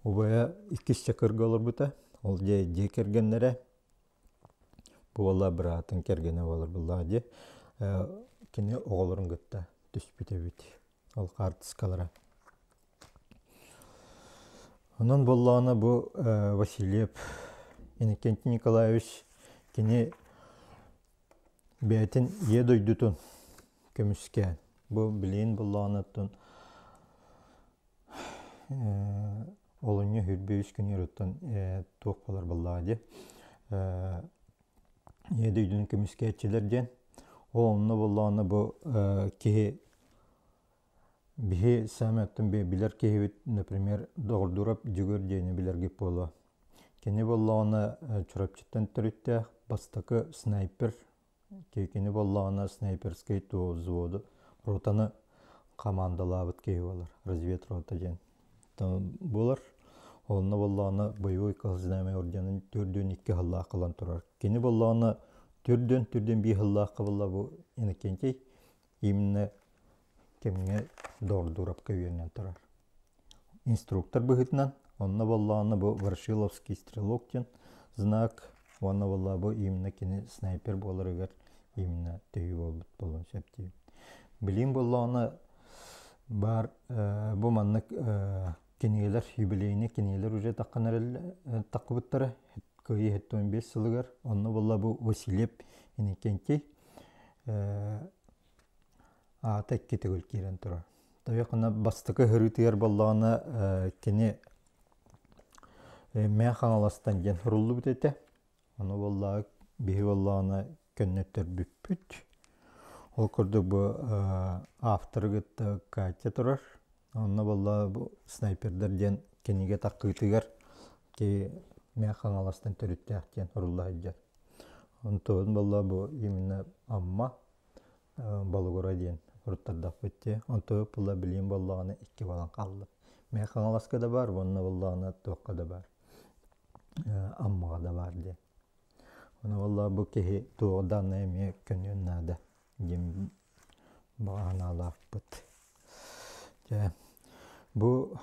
Speaker 1: убайа иккис чакырга олорбута. Ол дьиэ дьиэ кэргэннэрэ буола быраатын кэргэнэ буолар буоллаҕа дии. Кини оҕолорун кытта түспүт эбит. Ол хаартыскалара. Онон буоллаҕына бу Васильев Иннокентий Николаевич кини бэйэтин ийэ дойдутун көмүскээн бу билигин буоллаҕына оттон.
Speaker 3: Олунньу 23 күнүгэр оттон туох буолар буоллаҕа дии. Ийэ дойдуну көмүскээччилэр диэн. Ол онно буоллаҕына бу киһи биһи саамай оттон билэр киһибит, например, Доҕордуурап Дьөгүөр диэни билэргит буолуо. Кини буоллаҕына Чурапчыттан төрүттээх бастакы снайпер. Кини буоллаҕына снайперскай туо взводу ротаны командалаабыт киһи буолар, разведрота диэн буолар. Онно буоллаҕына боевой Кыһыл орденын төрдүөн икки сыллаах ылан турар. Кини буоллаҕына төрдүөн төрдүөн биир сыллаахха буолла бу Иннокентий именно кэмҥэ Дордуровка үөрэнэн турар. Инструктор быһыытынан онно буоллаҕына бу Ворошиловский стрелок диэн знак уонна буолла бу именно кини снайпер буоларыгар именно төһүү буолбут буолуон сөп диибин. Билигин буоллаҕына баар бу маннык кинигэлэр юбилейный кинигэлэр уже таххан эрэл таххыбыттара кыайыы 75 сылыгар онно буолла бу Васильев Иннокентий аата икки төгүл киирэн турар. Тойохуна бастакы ыһырыытыгар буоллаҕына кини Мэҥэ Хаҥаластан диэн суруллубут этэ. Ону буоллаҕа биһи буоллаҕына көннөттөрбүппүт. Ол курдук бу авторы кытта Катя турар. Онно буолла бу снайпердар диэн кинигэ таххыытыгар ки Мэҥэ Хаҥаластан төрүттээх диэн сурулла сылдьар. Онтон буолла бу именно Амма Болугура диэн уруттардахпыт дии. Онто була билиим буоллаҕына икки буолан хаалла. Мэҥэ Хаҥаласка да баар, уонна буоллаҕына туохха да баар. Аммаҕа да баар диэн. Ону буолла бу киһи туоҕу даҕаны эмиэ көнүөн наада диэн баҕа санаалаахпыт. Дьэ, бу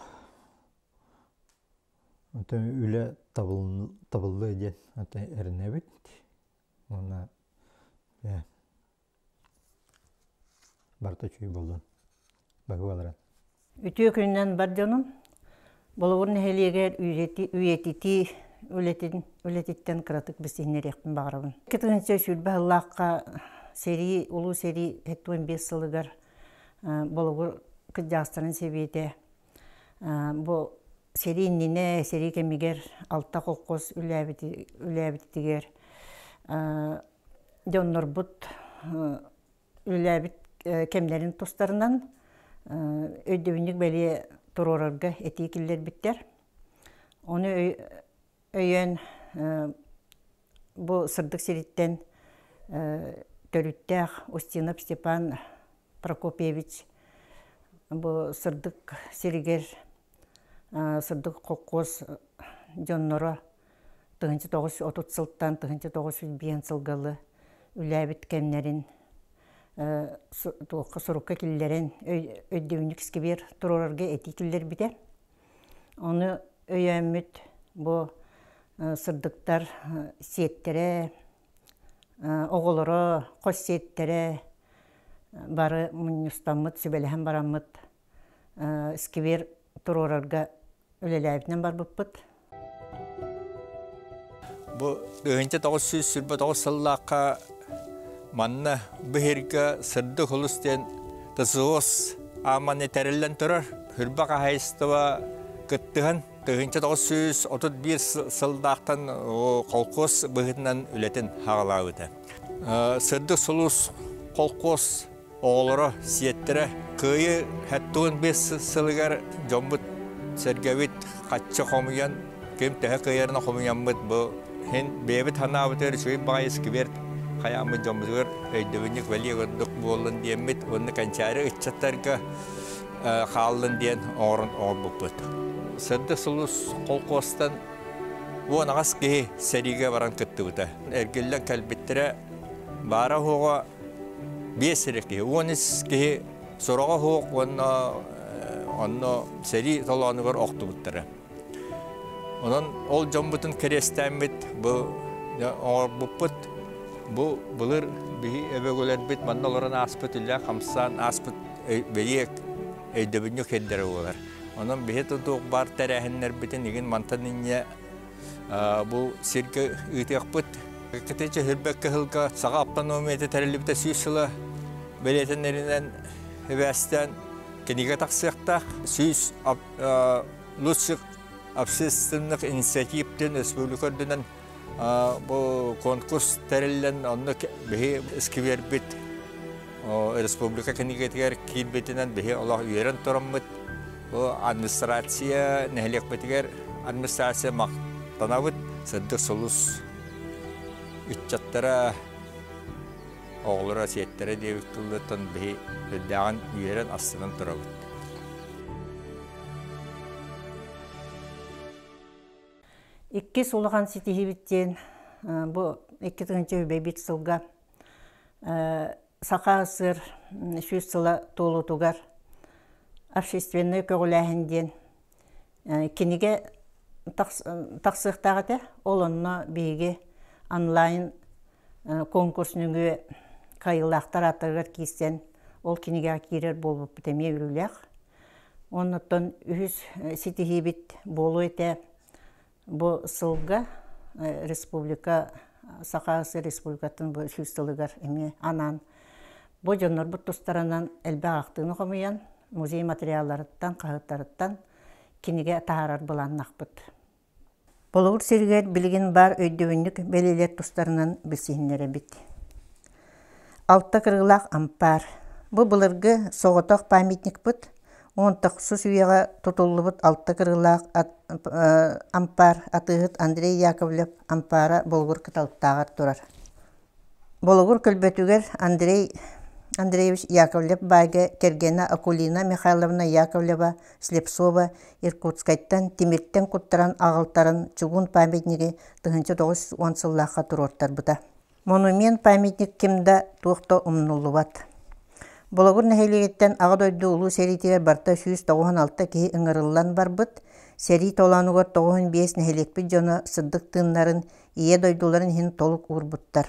Speaker 3: үлэ табыллыа диэн эрэнэбит. Уонна дьэ барыта үчүгэй буоллун. Баһыыбаларын.
Speaker 4: Үтүө күнүнэн бар дьонум. Болугур нэһилиэгэр үйэтитии үлэтин үлэтиттэн кыратык билсиһиннэриэхпин баҕарабын. 2020 сыллаахха сэрии, улуу сэрии 75 сылыгар Болугур кырдьаҕастарын сэбиэтэ бу сэрии иннинэ, сэрии кэмигэр алта холкуос үлээбитигэр дьоннорбут үлэлээбит кэмнэрин тустарынан өйдөбүнньүк бэлиэ туруорарга этии киллэрбиттэр. Ону өйөөн бу сырдык сириттэн төрүттээх Устинов Степан Прокопьевич бу сырдык сиригэр сырдык холкуос дьонноро 1930 сылтан 1905 сылгалы үлээбит кэмнэрин туохха сурукка киллэрэн өйдөбүнньүк сквер туруорарга этии киллэрбитэ. Ону өйөөммүт бу сырдыктар сиэттэрэ, оҕолоро, хос сиэттэрэ бары мунньустаммыт, сүбэлэһэн бараммыт сквер туруорарга үлэлээбитинэн барбыппыт.
Speaker 1: Бу 1929 сыллаахха манна быһырга сырдык улус диэн ТСОС ааманы тэриллэн турар. Хүрбэ хаһайыстыба кыттыһан 1931 сылдаахтан колхоз быһыытынан үлэтин хаҕалаабыта. Сырдык сулус колхоз оҕолоро, сиэттэрэ Кыайыы 75 сылыгар дьоммут сэргэбит хаччы хомуйан, ким төһө кыайарына хомуйаммыт бу иһин бэйэбит санаабытыгар үчүгэй баҕайы сквер хайааммыт дьоммутугар өйдөбүнньүк бэлиэ курдук буоллун диэммит уонна кэнчээри ыччаттарга хааллын диэн оҥорон оҥорбуппут. Сырдык сулус холкуостан 18 киһи сэриигэ баран кыттыбыта. Эргиллэн кэлбиттэрэ баара-суоҕа биэс эрэ киһи, 13 киһи сороҕо суох уонна онно сэрии толоонугар охтубуттара. Онон ол дьоммутун кэриэстээммит бу оҥорбуппут бу былыр биһи өбөгөлөрбүт манна олорон ааспыт үлэ хамсаан ааспыт бэлиэ өйдөбүнньүк сирдэрэ буолар. Онон биһи тутуох баар тэрээһиннэрбитин игин мантан инньэ бу сиргэ ыытыахпыт. Кытыча Хүрбэккэ сылга саха автономията тэриллибитэ 100 сыла бэлиэтэнэринэн сибээстээн кинигэ тахсыахтаах. 100 лучших Общественных инициатив диэн республика үрдүнэн бу конкурс тэриллэн, онно биһи сквербит республика кинигэтигэр киирбитинэн биһи олох үөрэн тураммыт, бу администрация нэһилиэкпитигэр администрация махтанабыт. Сырдык сулус ыччаттара, оҕолоро, сиэттэрэ диэбит тыллартан биһи үрдээҕин үөрэн астынан турабыт.
Speaker 4: Иккис улахан ситиһиибит диэн бу 2005 сылга Саха СССР 100 сыла туолуутугар общественнай көҕүлээһин диэн кинигэ тахсыахтаах этэ. Ол онно биһиги онлайн конкурс нөҥүө кыайыылаахтар ааттарыгар киирсэн, ол кинигэҕэ киирэр буолбуппут эмиэ үөрүүлээх. Оннуттан үһүс ситиһиибит буолуо этэ бу сылга республика Саха СССР Республикатын бу 100 сылыгар эмиэ анаан бу дьоннорбут тустарынан элбэх ахтыыны хомуйан музей материалларыттан, хаһыаттарыттан кинигэ таһаарар былааннахпыт. Болугур сиригэр билигин баар өйдөбүнньүк бэлиэлэр тустарынан билсиһиннэрэбит. Алта кырыылаах ампаар. Бу былыргы соҕотох памятникпыт 19 үйэҕэ тутуллубут алта кырыылаах ампаар атыыһыт Андрей Яковлев ампаара Болугур кыталыктааҕар турар. Болугур көлбөтүгэр Андрей Андреевич Яковлев баайга кэргэнэ Акулина Михайловна Яковлева Слепцова Иркутскайтан тимиртэн куттаран аҕалтаран чугуун памятнигы 1910 сыллаахха туруортарбыта. Монумент памятник ким да туох да умнуллубат. Болугур нэһилиэгиттэн Аҕа дойду Улуу сэриитигэр барыта 196 киһи ыҥырыллан барбыт. Сэрии толоонугар 95 нэһилиэкпит дьоно сырдык тыыннарын Ийэ дойдуларын иһин толук уурбуттар.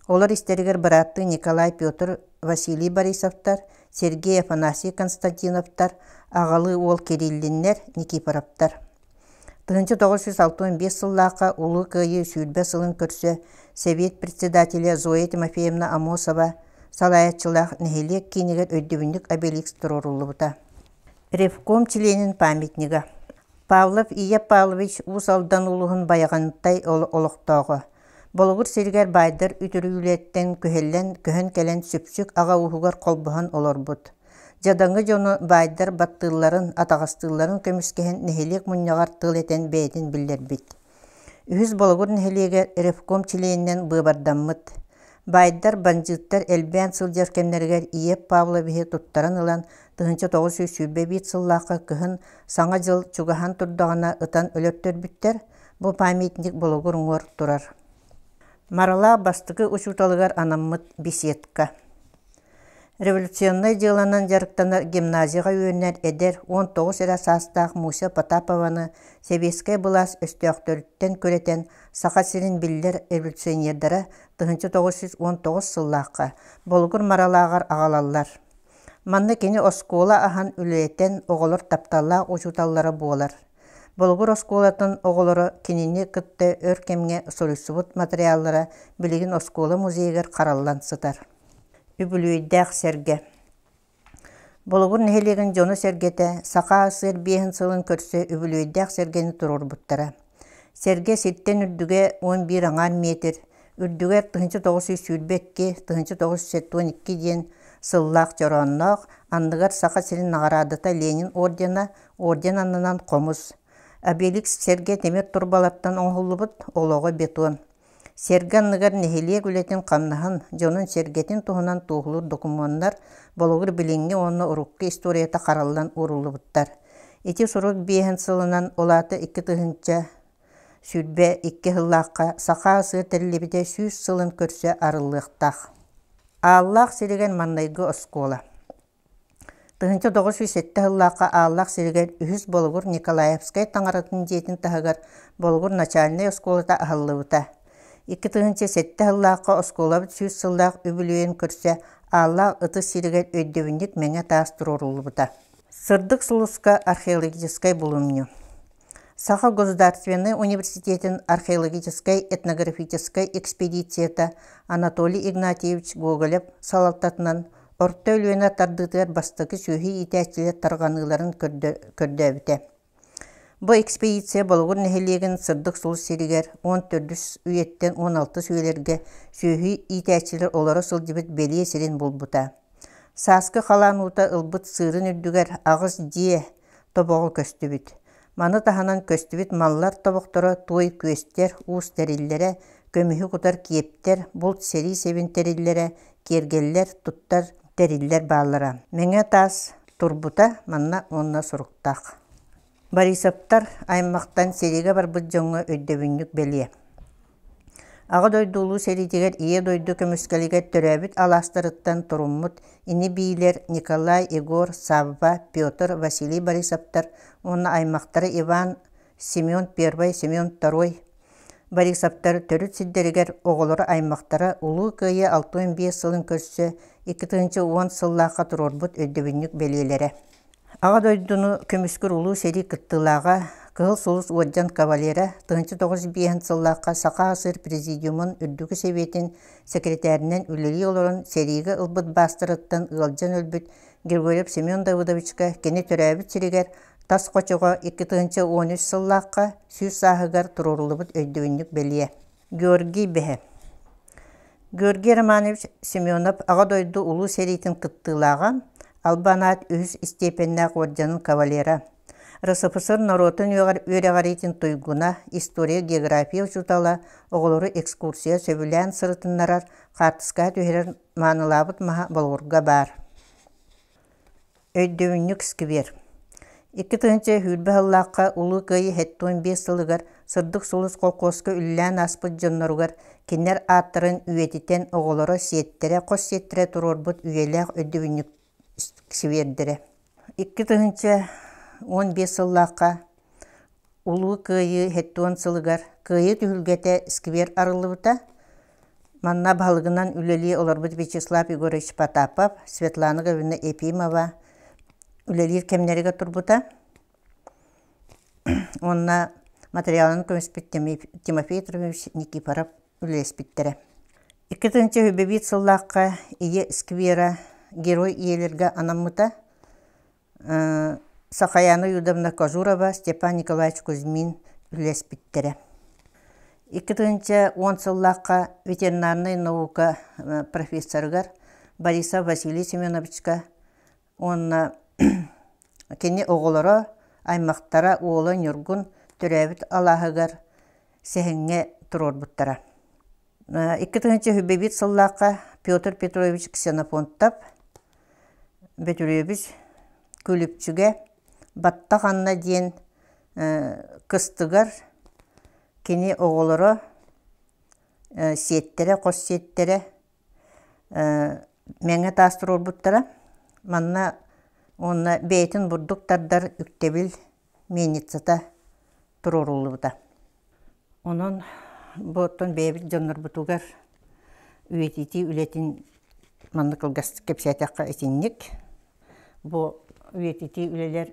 Speaker 4: Олор истэригэр бырааттыы Николай Петр Василий Борисовтар, Сергей Афанасий Константиновтар, аҕалыы уол Кириллиннэр, Никифоровтар. 1965 сыллаахха Улуу Кыайыы 20 сылын көрсө Сэбиэт председателэ Зоя Тимофеевна Амосова салайааччылаах нэһилиэк киинигэр өйдөбүнньүк обелиск туруоруллубута. Ревком чилиэнин памятнига. Павлов Ия Павлович Уус Алдан улууһун Байаҕантай олохтооҕо. Болугур сиригэр баайдар үтүрүүлэриттэн күһэллэн көһөн кэлэн сүпсүк аҕа ууһугар холбоһон олорбут. Дьадаҥы дьону баайдар баттыылларын, атаҕастыылларын көмүскэһэн нэһилиэк мунньаҕар тыл этэн бэйэтин биллэрбит. Үһүс Болугур нэһилиэгэр ревком чилиэнинэн быыбардаммыт. Баайдар, бандьыыттар элбээн сылдьар кэмнэригэр Иев Павловиһы туттаран ылан 1921 сыллаахха кыһын Саҥа дьыл чугаһаан турдаҕына ытан өлөртөрбүттэр, бу памятник Болугур уҥуор турар. Маралаах бастакы учууталыгар анаммыт беседка. Революционнай дьыаланан дьарыктанар гимназияҕа үөрэнэр эдэр 19 эрэ саастаах Муся Потапованы сэбиэскэй былаас өстөөхтөрүттэн күрэтэн Саха сирин биллэр революционердара 1919 сыллаахха Болугур Маралааҕар аҕалаллар. Манна кини оскуола аһан үлэлэтэн оҕолор тапталлаах учууталлара буолар. Болугур оскуолатын оҕолоро кинини кытта өр кэмҥэ суруйсубут матырыйааллара билигин оскуола музейыгар хараллан сытар. Үбүлүөйдээх сэргэ. Болугур нэһилиэгин дьоно-сэргэтэ Саха АССР биэһин сылын көрсө үбүлүөйдээх сэргэни туруорбуттара. Сэргэ сиртэн үрдүгэ 11 аҥаар метр, үрдүгэр 1922 1972 диэн сыллаах чороонноох, анныгар Саха сирин наҕараадата Ленин ордена, орден аннынан хомус. Обеликс сэргэ тимир турбалартан оҥоһуллубут, олоҕо бетон. Сэргэ анныгар нэһилиэк үлэтин-хамнаһын, дьонун-сэргэтин туһунан туоһулуур докумуоннар Болугур билиҥҥи уонна урукку историята хараллан ууруллубуттар. Ити сурук биэһин сылынан, ол аата 2022 сыллаахха Саха АССР тэриллибитэ 100 сылын көрсө арыллыахтаах. Ааллаах сиригэр маҥнайгы оскуола. 1907 сыллаахха Ааллаах сиригэр үһүс Болугур Николаевскай таҥаратын дьиэтин таһыгар Болугур начальнай оскуолата аһыллыбыта. 2007 сыллаахха оскуолабыт 100 сыллаах үбүлүөйүн көрсө Ааллаах Ытыс сиригэр өйдөбүнньүк мэҥэ таас туруоруллубута. Сырдык сулуска археологическай булумньу. Саха государственнай университетын археологическай этнографическай экспедицията Анатолий Игнатьевич Гоголев салалтатынан Орто Өлүөнэ тардыытыгар бастакы сүөһү иитээччилэр тарҕаныыларын көрдөөбүтэ. Бу экспедиция Болугур нэһилиэгин Сырдык Сулус сиригэр 14 үйэттэн 16 үйэлэргэ сүөһү иитээччилэр олоро сылдьыбыт бэлиэ сирин булбута. Сааскы халаан уута ылбыт сыырын үрдүгэр аҕыс дьиэ тобоҕо көстүбүт. Маны таһынан көстүбүт маллар тобохторо туой күөстэр, уус тэриллэрэ, көмүһү кутар киэптэр, булт сэрии сэбин тэриллэрэ, киэргэллэр, туттар тэриллэр бааллара. Мэҥэ таас турбута манна уонна суруктаах. Борисовтар аймахтан сэриигэ барбыт дьоҥҥо өйдөбүнньүк бэлиэ. Аҕа дойду Улуу сэриитигэр Ийэ дойду көмүскэлигэр төрөөбүт алаастарыттан туруммут ини-биилэр Николай, Егор, Савва, Петр, Василий Борисовтар уонна аймахтара Иван, Семен I, Семен II Борисовтар төрүт сирдэригэр оҕолоро аймахтара Улуу Кыайыы 65 сылын көрсө 2010 сыллаахха туруорбут өйдөбүнньүк бэлиэлэрэ. Аҕа дойдуну көмүскүүр Улуу сэрии кыттыылааҕа, Кыһыл Сулус уордьан кавалера, 1905 сыллаахха Саха АССР Президиумун Үрдүкү Сэбиэтин сэкирэтээринэн үлэлии олорон сэриигэ ылбыт баастарыттан ыалдьан өлбүт Григорьев Семен Давыдовичка кини төрөөбүт сиригэр Тас Хочоҕо 2013 сыллаахха 100 сааһыгар туруоруллубут өйдөбүнньүк бэлиэ. Георгий Бэһэ Георгий Романович Семенов Аҕа дойду Улуу сэриитин кыттыылааҕа, Албан аат үһүс истиэпэннээх уордьанын кавалера, РСФСР норуотун үөрэҕириитин туйгуна, история, география учуутала, оҕолору экскурсия сөбүлээн сырытыннарар, хаартыскаҕа түһэрэр маанылаабыт маһа Болугурга баар. Өйдөбүнньүк сквер. 2020 сыллаахха Улуу Кыайыы 75 сылыгар Сырдык сулус колхуоска үлэлээн ааспыт дьонноругар кинилэр ааттарын үйэтитэн оҕолоро, сиэттэрэ, хос сиэттэрэ туруорбут үйэлээх өйдөбүнньүк сквердэрэ. 2015 сыллаахха Улуу Кыайыы 70 сылыгар Кыайыы түһүлгэтэ сквер арыллыбыта. Манна баһылыгынан үлэлии олорбут Вячеслав Егорович Потапов, Светлана Гавриловна Ефимова үлэлиир кэмнэригэр турбута. Уонна материалын көмүспүт Тимофей Трофимович Никифоров үлэлэспиттэрэ. 2005 сыллаахха Ийэ сквера Герой ийэлэргэ анаммыта. Сахаяна Юдовна Кожурова, Степан Николаевич Кузьмин үлэлэспиттэрэ. 2010 сыллаахха ветеринарнай наука профессорыгар Борисов Василий Семеновичка уонна кини оҕолоро, аймахтара уола Ньургун төрөөбүт алааһыгар сэһэҥҥэ туруорбуттара. 2001 сыллаахха Петр Петрович Ксенофонтов Бөтүрүөбүс Күлүпчүгэ Баттах Анна диэн кыстыгар кини оҕолоро сиэттэрэ, хос сиэттэрэ мэҥэ таас туруорбуттара. Манна уонна бэйэтин бурдук тардар үктэбил мельницата туруоруллубута. Онон бу оттон бэйэбит дьоннорбутугар үйэтитии үлэтин маннык кылгастык кэпсээтэххэ итинник. Бу үйэтитии үлэлэр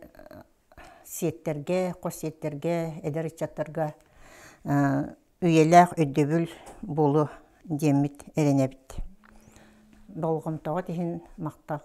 Speaker 4: сиэттэргэ, хос сиэттэргэ, эдэр ыччаттарга үйэлээх өйдөбүл буолуо диэммит эрэнэбит. Болҕомтоҕут иһин махтал.